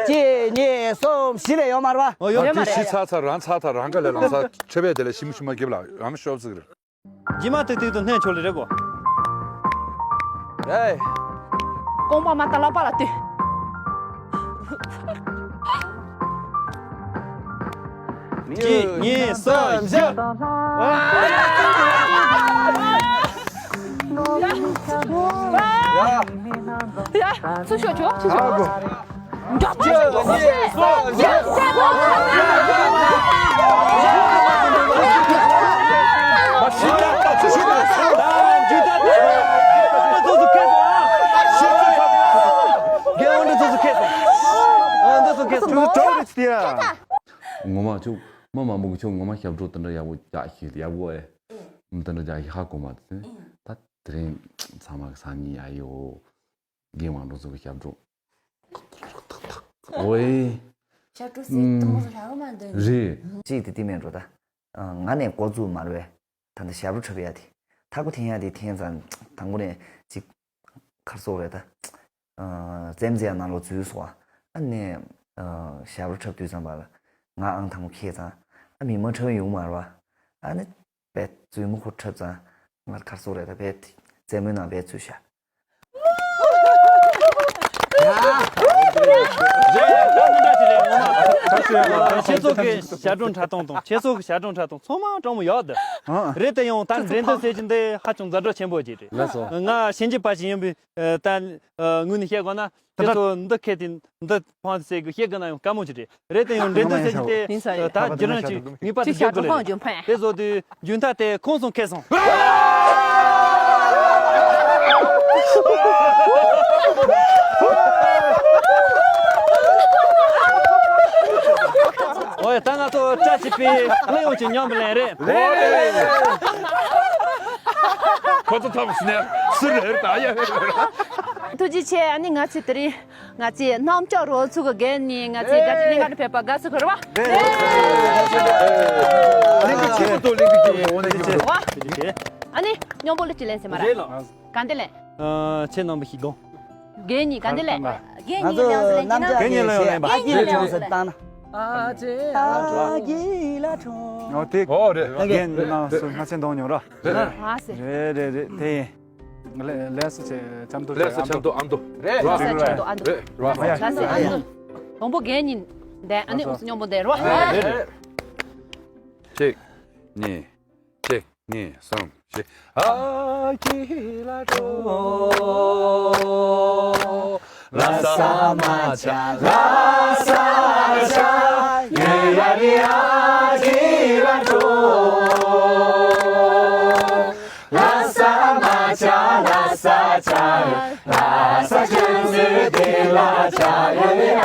གཅིག་གཉིས་གསུམ་བཞི་ལས་ཡོང་མ་རེད་པ། ཨོ་ཡོད་མ་རེད། བཞི་ཚར་ཚར་རང་ཚར་ཚར་རང་ག་ལས་རང་ཚར་ཆོས་པས་དེ་ལས་ཞིམ་ཞིམ་མ་འགེབས་ལ་རང་ཤོབ་ཟིག་རེད། རྗེས་མ་ཏིག་ཏིག་ཏུ་སྣོན་ཆོག་ལེ་རེད་གོ། རེད། རྐང་པ་མ་ལྟ་ལག་པ་ལ་ལྟོས། གཅིག་གཉིས་གསུམ་བཞི། ཡ། ཚུར་ཤོག་ཆོག་ཚུར་ཤོག་ཨ་གོ། མགྱོགས་པོ་ཞིག་ཡ། ཡ། ཡ། ཁྱོད་ཚོ་གྲོགས་རེད་དེ་ཡ། ངོ་མ་ཁྱོད་མི་མང་པོ་གིས་ཁྱོད་ངོ་མ་ཞབས་བྲོ་དེ་འདྲ་ཡག་པོ་རྒྱག་ཤེས་ཡག་པོ་ཨེ། དེ་འདྲ་རྒྱག་ཤེས་ཧ་གོ་མ་ཐུབ་ད། དེ་རིང་ཚང་མ་གི་སང་ཉིན་ཡ་ཡོ། རྒན་དབང་འགྲོ་ཚོ་གི་ཞབས་བྲོ། ཨོའི། ཞབས་བྲོ་སེ་དུང་ར་མ་འདོན། རེད། གཅིག་དེ་དེ་མེད་འགྲོ་ད། ང་ནས་འགོ་བཙུགས་མ་རེད་པས། ད་ནི་ཞབས་བྲོ་འཁྲབ་ཡ་དེ། ཐག་པ་འཐེན་ཡ་དེ་འཐེན་ཙང་དང་པོ་ནས་ཅིག་ཁར་སོག་རེད་ད། རྩེད་མོ་རྩེ་ཡ་ནང་ལོགས་འཛུལ་སོང་ཨ། ཨ་ནས་ཞབས་བྲོ་འཁྲབ་དུས་ཙམ་པ་ལ་ང་ཨང་དང་པོ་ཁེལ་ཙང་ཨ་མི་མ་འཁྲབ་ཡོང་མ་རེད་པ། ཨ་ནི་བས་རྩེད་མོ་ཁོ་འཁྲབ་ཙང་ང་ཁར་སོག་རེད་ད་བས་རྩེད་མོའི་ནང་བས་འཛུལ་ཤག་ཁྱེད་ཚོ་གི་ཞབས་བྲོ་འཁྲབ་སྟངས་དང་ཁྱེད་ཚོ་གི་ཞབས་བྲོ་འཁྲབ་སྟངས་ཚང་མ་དྲང་མོ་ཡག་འདུག་ཨ། རེད་དེ་ཡང་ད་འགྲན་བསྡུར་ཟེར་གྱི་འདི་ཧ་ཅང་ཛ་དྲག་ཆེན་པོ་ཅིག་རེད། ལགས་སོ། ང་ཞིབ་འཇུག་པ་ཞིག་ཡིན་པའི་ད་ངོས་ནས་བཤད་དགོས་ན་ཁྱེད་ཚོ་འདི་ཁེལ་ཏེ་འདི་ཕངས་ཟེར་དགོས་བཤད་དགོས་ན་ཡང་དཀའ་མོ་ཅིག་རེད། རེད་དེ་ཡང་འགྲན་བསྡུར་ཟེར་གྱི་དེ་ཡིན་ས་ཡིན། ད་བརྒྱུད་རིམ་ཅིག་ངེས་པར་དུ་ཅིག་བརྒྱབ་དགོས་ལེ། དེ་བཟོ་དུས་རྒྱུན་མཐའ་དེ་ཁོང་སོང་ཁེ་སོང་། ཨོ་ཡ། ད་ང་ཚོ་བཀྲ་ཤིས་པའི་གླུ་ཡོང་ཅིག་མཉམ་དུ་ལེན་རེད། ཁོ་ཚོ་ཐོབ་སུ་ནས་སུ་རེད་ད་ཡ། ཐུགས་རྗེ་ཆེ། ཨ་ནི་ང་ཚོས་དེ་རིང་ང་ཚོའི་གནམ་ལྕགས་རོལ་ཚུགས་ཀྱི་འགན་ནི་ང་ཚོའི་དགའ་སྤྲོ་གླིང་ག་ནས་ཕེབས་པ་དགའ་བསུ་ཁོ་ར་བ། ལེགས་སྐྱེས་ཆེ་པོ་ཏོ་ལེགས་སྐྱེས་ཆེ་པོ་ཨོ་ནེ་ཆེ་པོ། ཨ་ནི་སྙོམས་པོ་ལ་ཅི་ལེན་ཟེར་མ་ར། རེད་ལགས། གང་དེ་ལེན། ཨ་ཁྱེད་རྣམ་པ་ཞིག་དགོངས། རྒན་གཉིས་ག་འདི་ལས། རྒན་གཉིས་ལ་ཡང་ཟེར་ལེན་གྱི་ན། རྒན་གཉིས་ལ་ཡང་ལེན་པ། ཨ་ཅེ་ཨ་ཅེ་ཨ་ཅེ་ལ་ཁྲོ། ཨོ་དེ། ཨོ་རེད། རྒན་ནང་སུ་སྔ་ཆེན་གཏོང་མྱོང་ར། རེད། ཨ་ཟེར། རེད་རེད་རེད་དེ། ལས་ལས་སུ་ཆེ་ཆམ་དུ་ལས་སུ་ཆམ་དུ་ཨ་མདོ། རེད། ལས་སུ་ཆམ་དུ་ཨ་མདོ། རེད་ར། ལས་སུ་ཨ་མདོ། དང་པོ་རྒན་གཉིས་འདས་ཨ་ནི་ཨུ་སུ་སྙོམས་པོ་འདས་ར། རེད་རེད། གཅིག་གཉིས། གཅིག་གཉིས། གསུམ། བཞི། ཨ་ཁྱི་ལ་འགྲོ། ལ་ས་མ་ཆ་ལ་ས་ཆ་ཡེ་ཡ་རི་ཨ་ཁྱི་ལ་འགྲོ། ལ་ས་མ་ཆ་ལ་ས་ཆ་ལ་ས་ཆ་ཟེར་དེ་ལ་ཆ་ཡེ་རི་ཨ་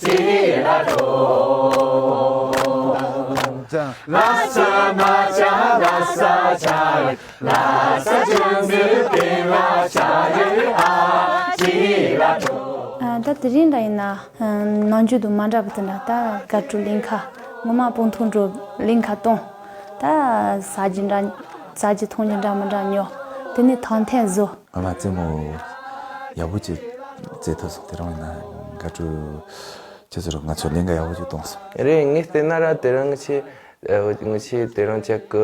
ཁྱི་ལ་འགྲོ། ལ་ས་མ་ཆ་ལ་ས་ཆ་ལ་ས་ཆ་ཟེར་དེ་ལ་ཆ་ཡེ་རི་ཨ་ཁྱི་ལ་འགྲོ། ཨ་ད་དེ་རིང་འདྲ་ཡིན་ན་ནང་རྒྱུད་དུ་མ་འདྲ་བ་དེ་འདྲ་ད་དགའ་སྤྲོ་གླིང་ཁ་ངོ་མ་སྤུངས་ཐུང་འགྲོ་གླིང་ཁ་གཏོང་ད་ཟ་རྒྱུ་འདྲ་ཟ་རྒྱུ་འཐུང་རྒྱུ་འདྲ་མི་འདྲ་ཉོ། དེ་ནས་ཐང་འཐེན་བཟོ། ང་ལ་རྩེད་མོ་ཡག་པོ་ཅིག་རྩེད་ཐུབ་སོང་། དེ་རིང་ཡིན་ན་དགའ་སྤྲོ། ཁྱེད་ཚོར་ང་ཚོ་གླིང་ག་ཡག་པོ་ཅིག་གཏོང་སོང་། རེད། ངས་བལྟས་ན་ར་དེ་རིང་ངི་ཆེ་ངི་ཆེ་དེ་རིང་ཅག་གི་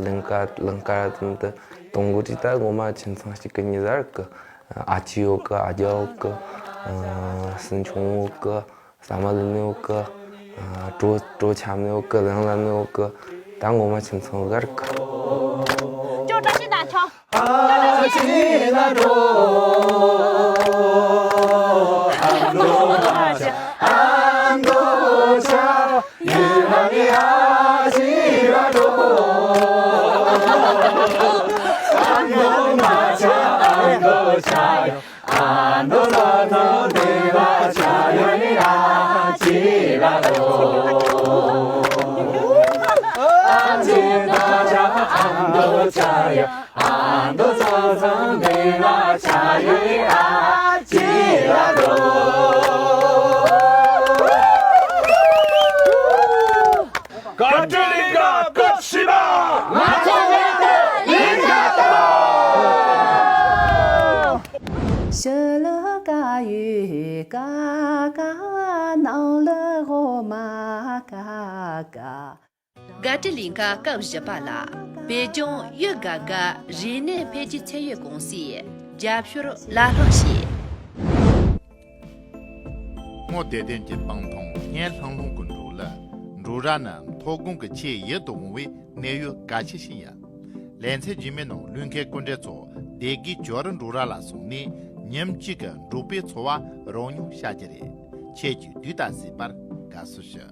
གླིང་ག་གླིང་ག་དུ་གཏོང་གི་རེད། ད་ངོ་མ་ཁྱིམ་ཚང་གཅིག་གི་མྱི་ཟེར་གི། ཨ་ཅེ་ཡོད་གི། ཨ་རྒྱ་ཡོད་གི། སྲིང་ཆུང་ཡོད་གི། ཟ་མ་ལི་ནི་ཡོད་གི། གྲོ་གྲོ་ཆམ་ནི་ཡོད་གི། གླང་ལ་ནི་ཡོད་གི། ད་ངོ་མ་ཁྱིམ་ཚང་ག་རེད་གི། ཅོ་བཀྲ་ཤིས་ན་ཆོ། ཨ་ཅེ་ན་འགྲོ། ཨ་མདོ་ཆ། ཨ་མདོ་ཆ། ཡུལ་ལ་ནི་ཨ་ཅེ་ལ་འགྲོ། ཨ་མདོ་ཆ། ཨ་མདོ་ཆ། ཨ་མདོ་ལ་ཐོ་དེ་ལ་ཆ་ཡོད་ནི་ཨ་ཅེ་ལ་འགྲོ། ཨ་ཅེ་ད་ཆ་ཨ་མདོ་ཆ་ཡ། ཨ་མདོ་ཚང་ཚང་འདི་ལ་ཆ་ཡོད་ཨ་ཅེ་ལ་འགྲོ། བཀའ་དྲིན་ལིང་ག་སྐུ་ཞི་བ། ང་ཚོ་ལས་དོན་ལིང་ག་དང་། ཕྱི་ལ་ཀ་ཡོད་ཀ་ཀ། ནང་ལ་འོ་མ་ཀ་ཀ། དགའ་སྤྲོ་གླིང་ག་སྐབས་བཞི་པ་ལ་བོད་ལྗོངས་ཡུལ་དགའ་དགའ་རིག་གནས་འཕེལ་རྒྱས་ཚད་ཡོད་ཀུང་སིས་རྒྱབ་སྐྱོར་ལམ་ལྷོང་བྱས། སྔོ་བདེ་ལྡན་གྱི་སྤང་ཐང་སྙན་ལྷང་ལྷང་གི་འབྲོག་གླུ། འབྲོག་ར་ནི་མཐོ་སྒང་གི་ཆེས་ཡིད་དུ་འོང་བའི་གནས་ཡུལ་གལ་ཆེ་ཞིག་ཡིན། ལེ་ཚན་རྗེས་མའི་ནང་གླུ་མཁན་སྐུ་མགྲོན་ཚོ་སྡེ་དགེ་ཇོ་རི་འབྲོག་ར་ལ་སོང་ནས་ཉིན་གཅིག་གི་འབྲོག་པའི་འཚོ་བ་རོལ་མྱོང་བྱ་རྒྱུ་རེད། ཁྱེད་ཀྱིས་དུས་དང་གཟིགས་པར་དགའ་བསུ་ཞུ།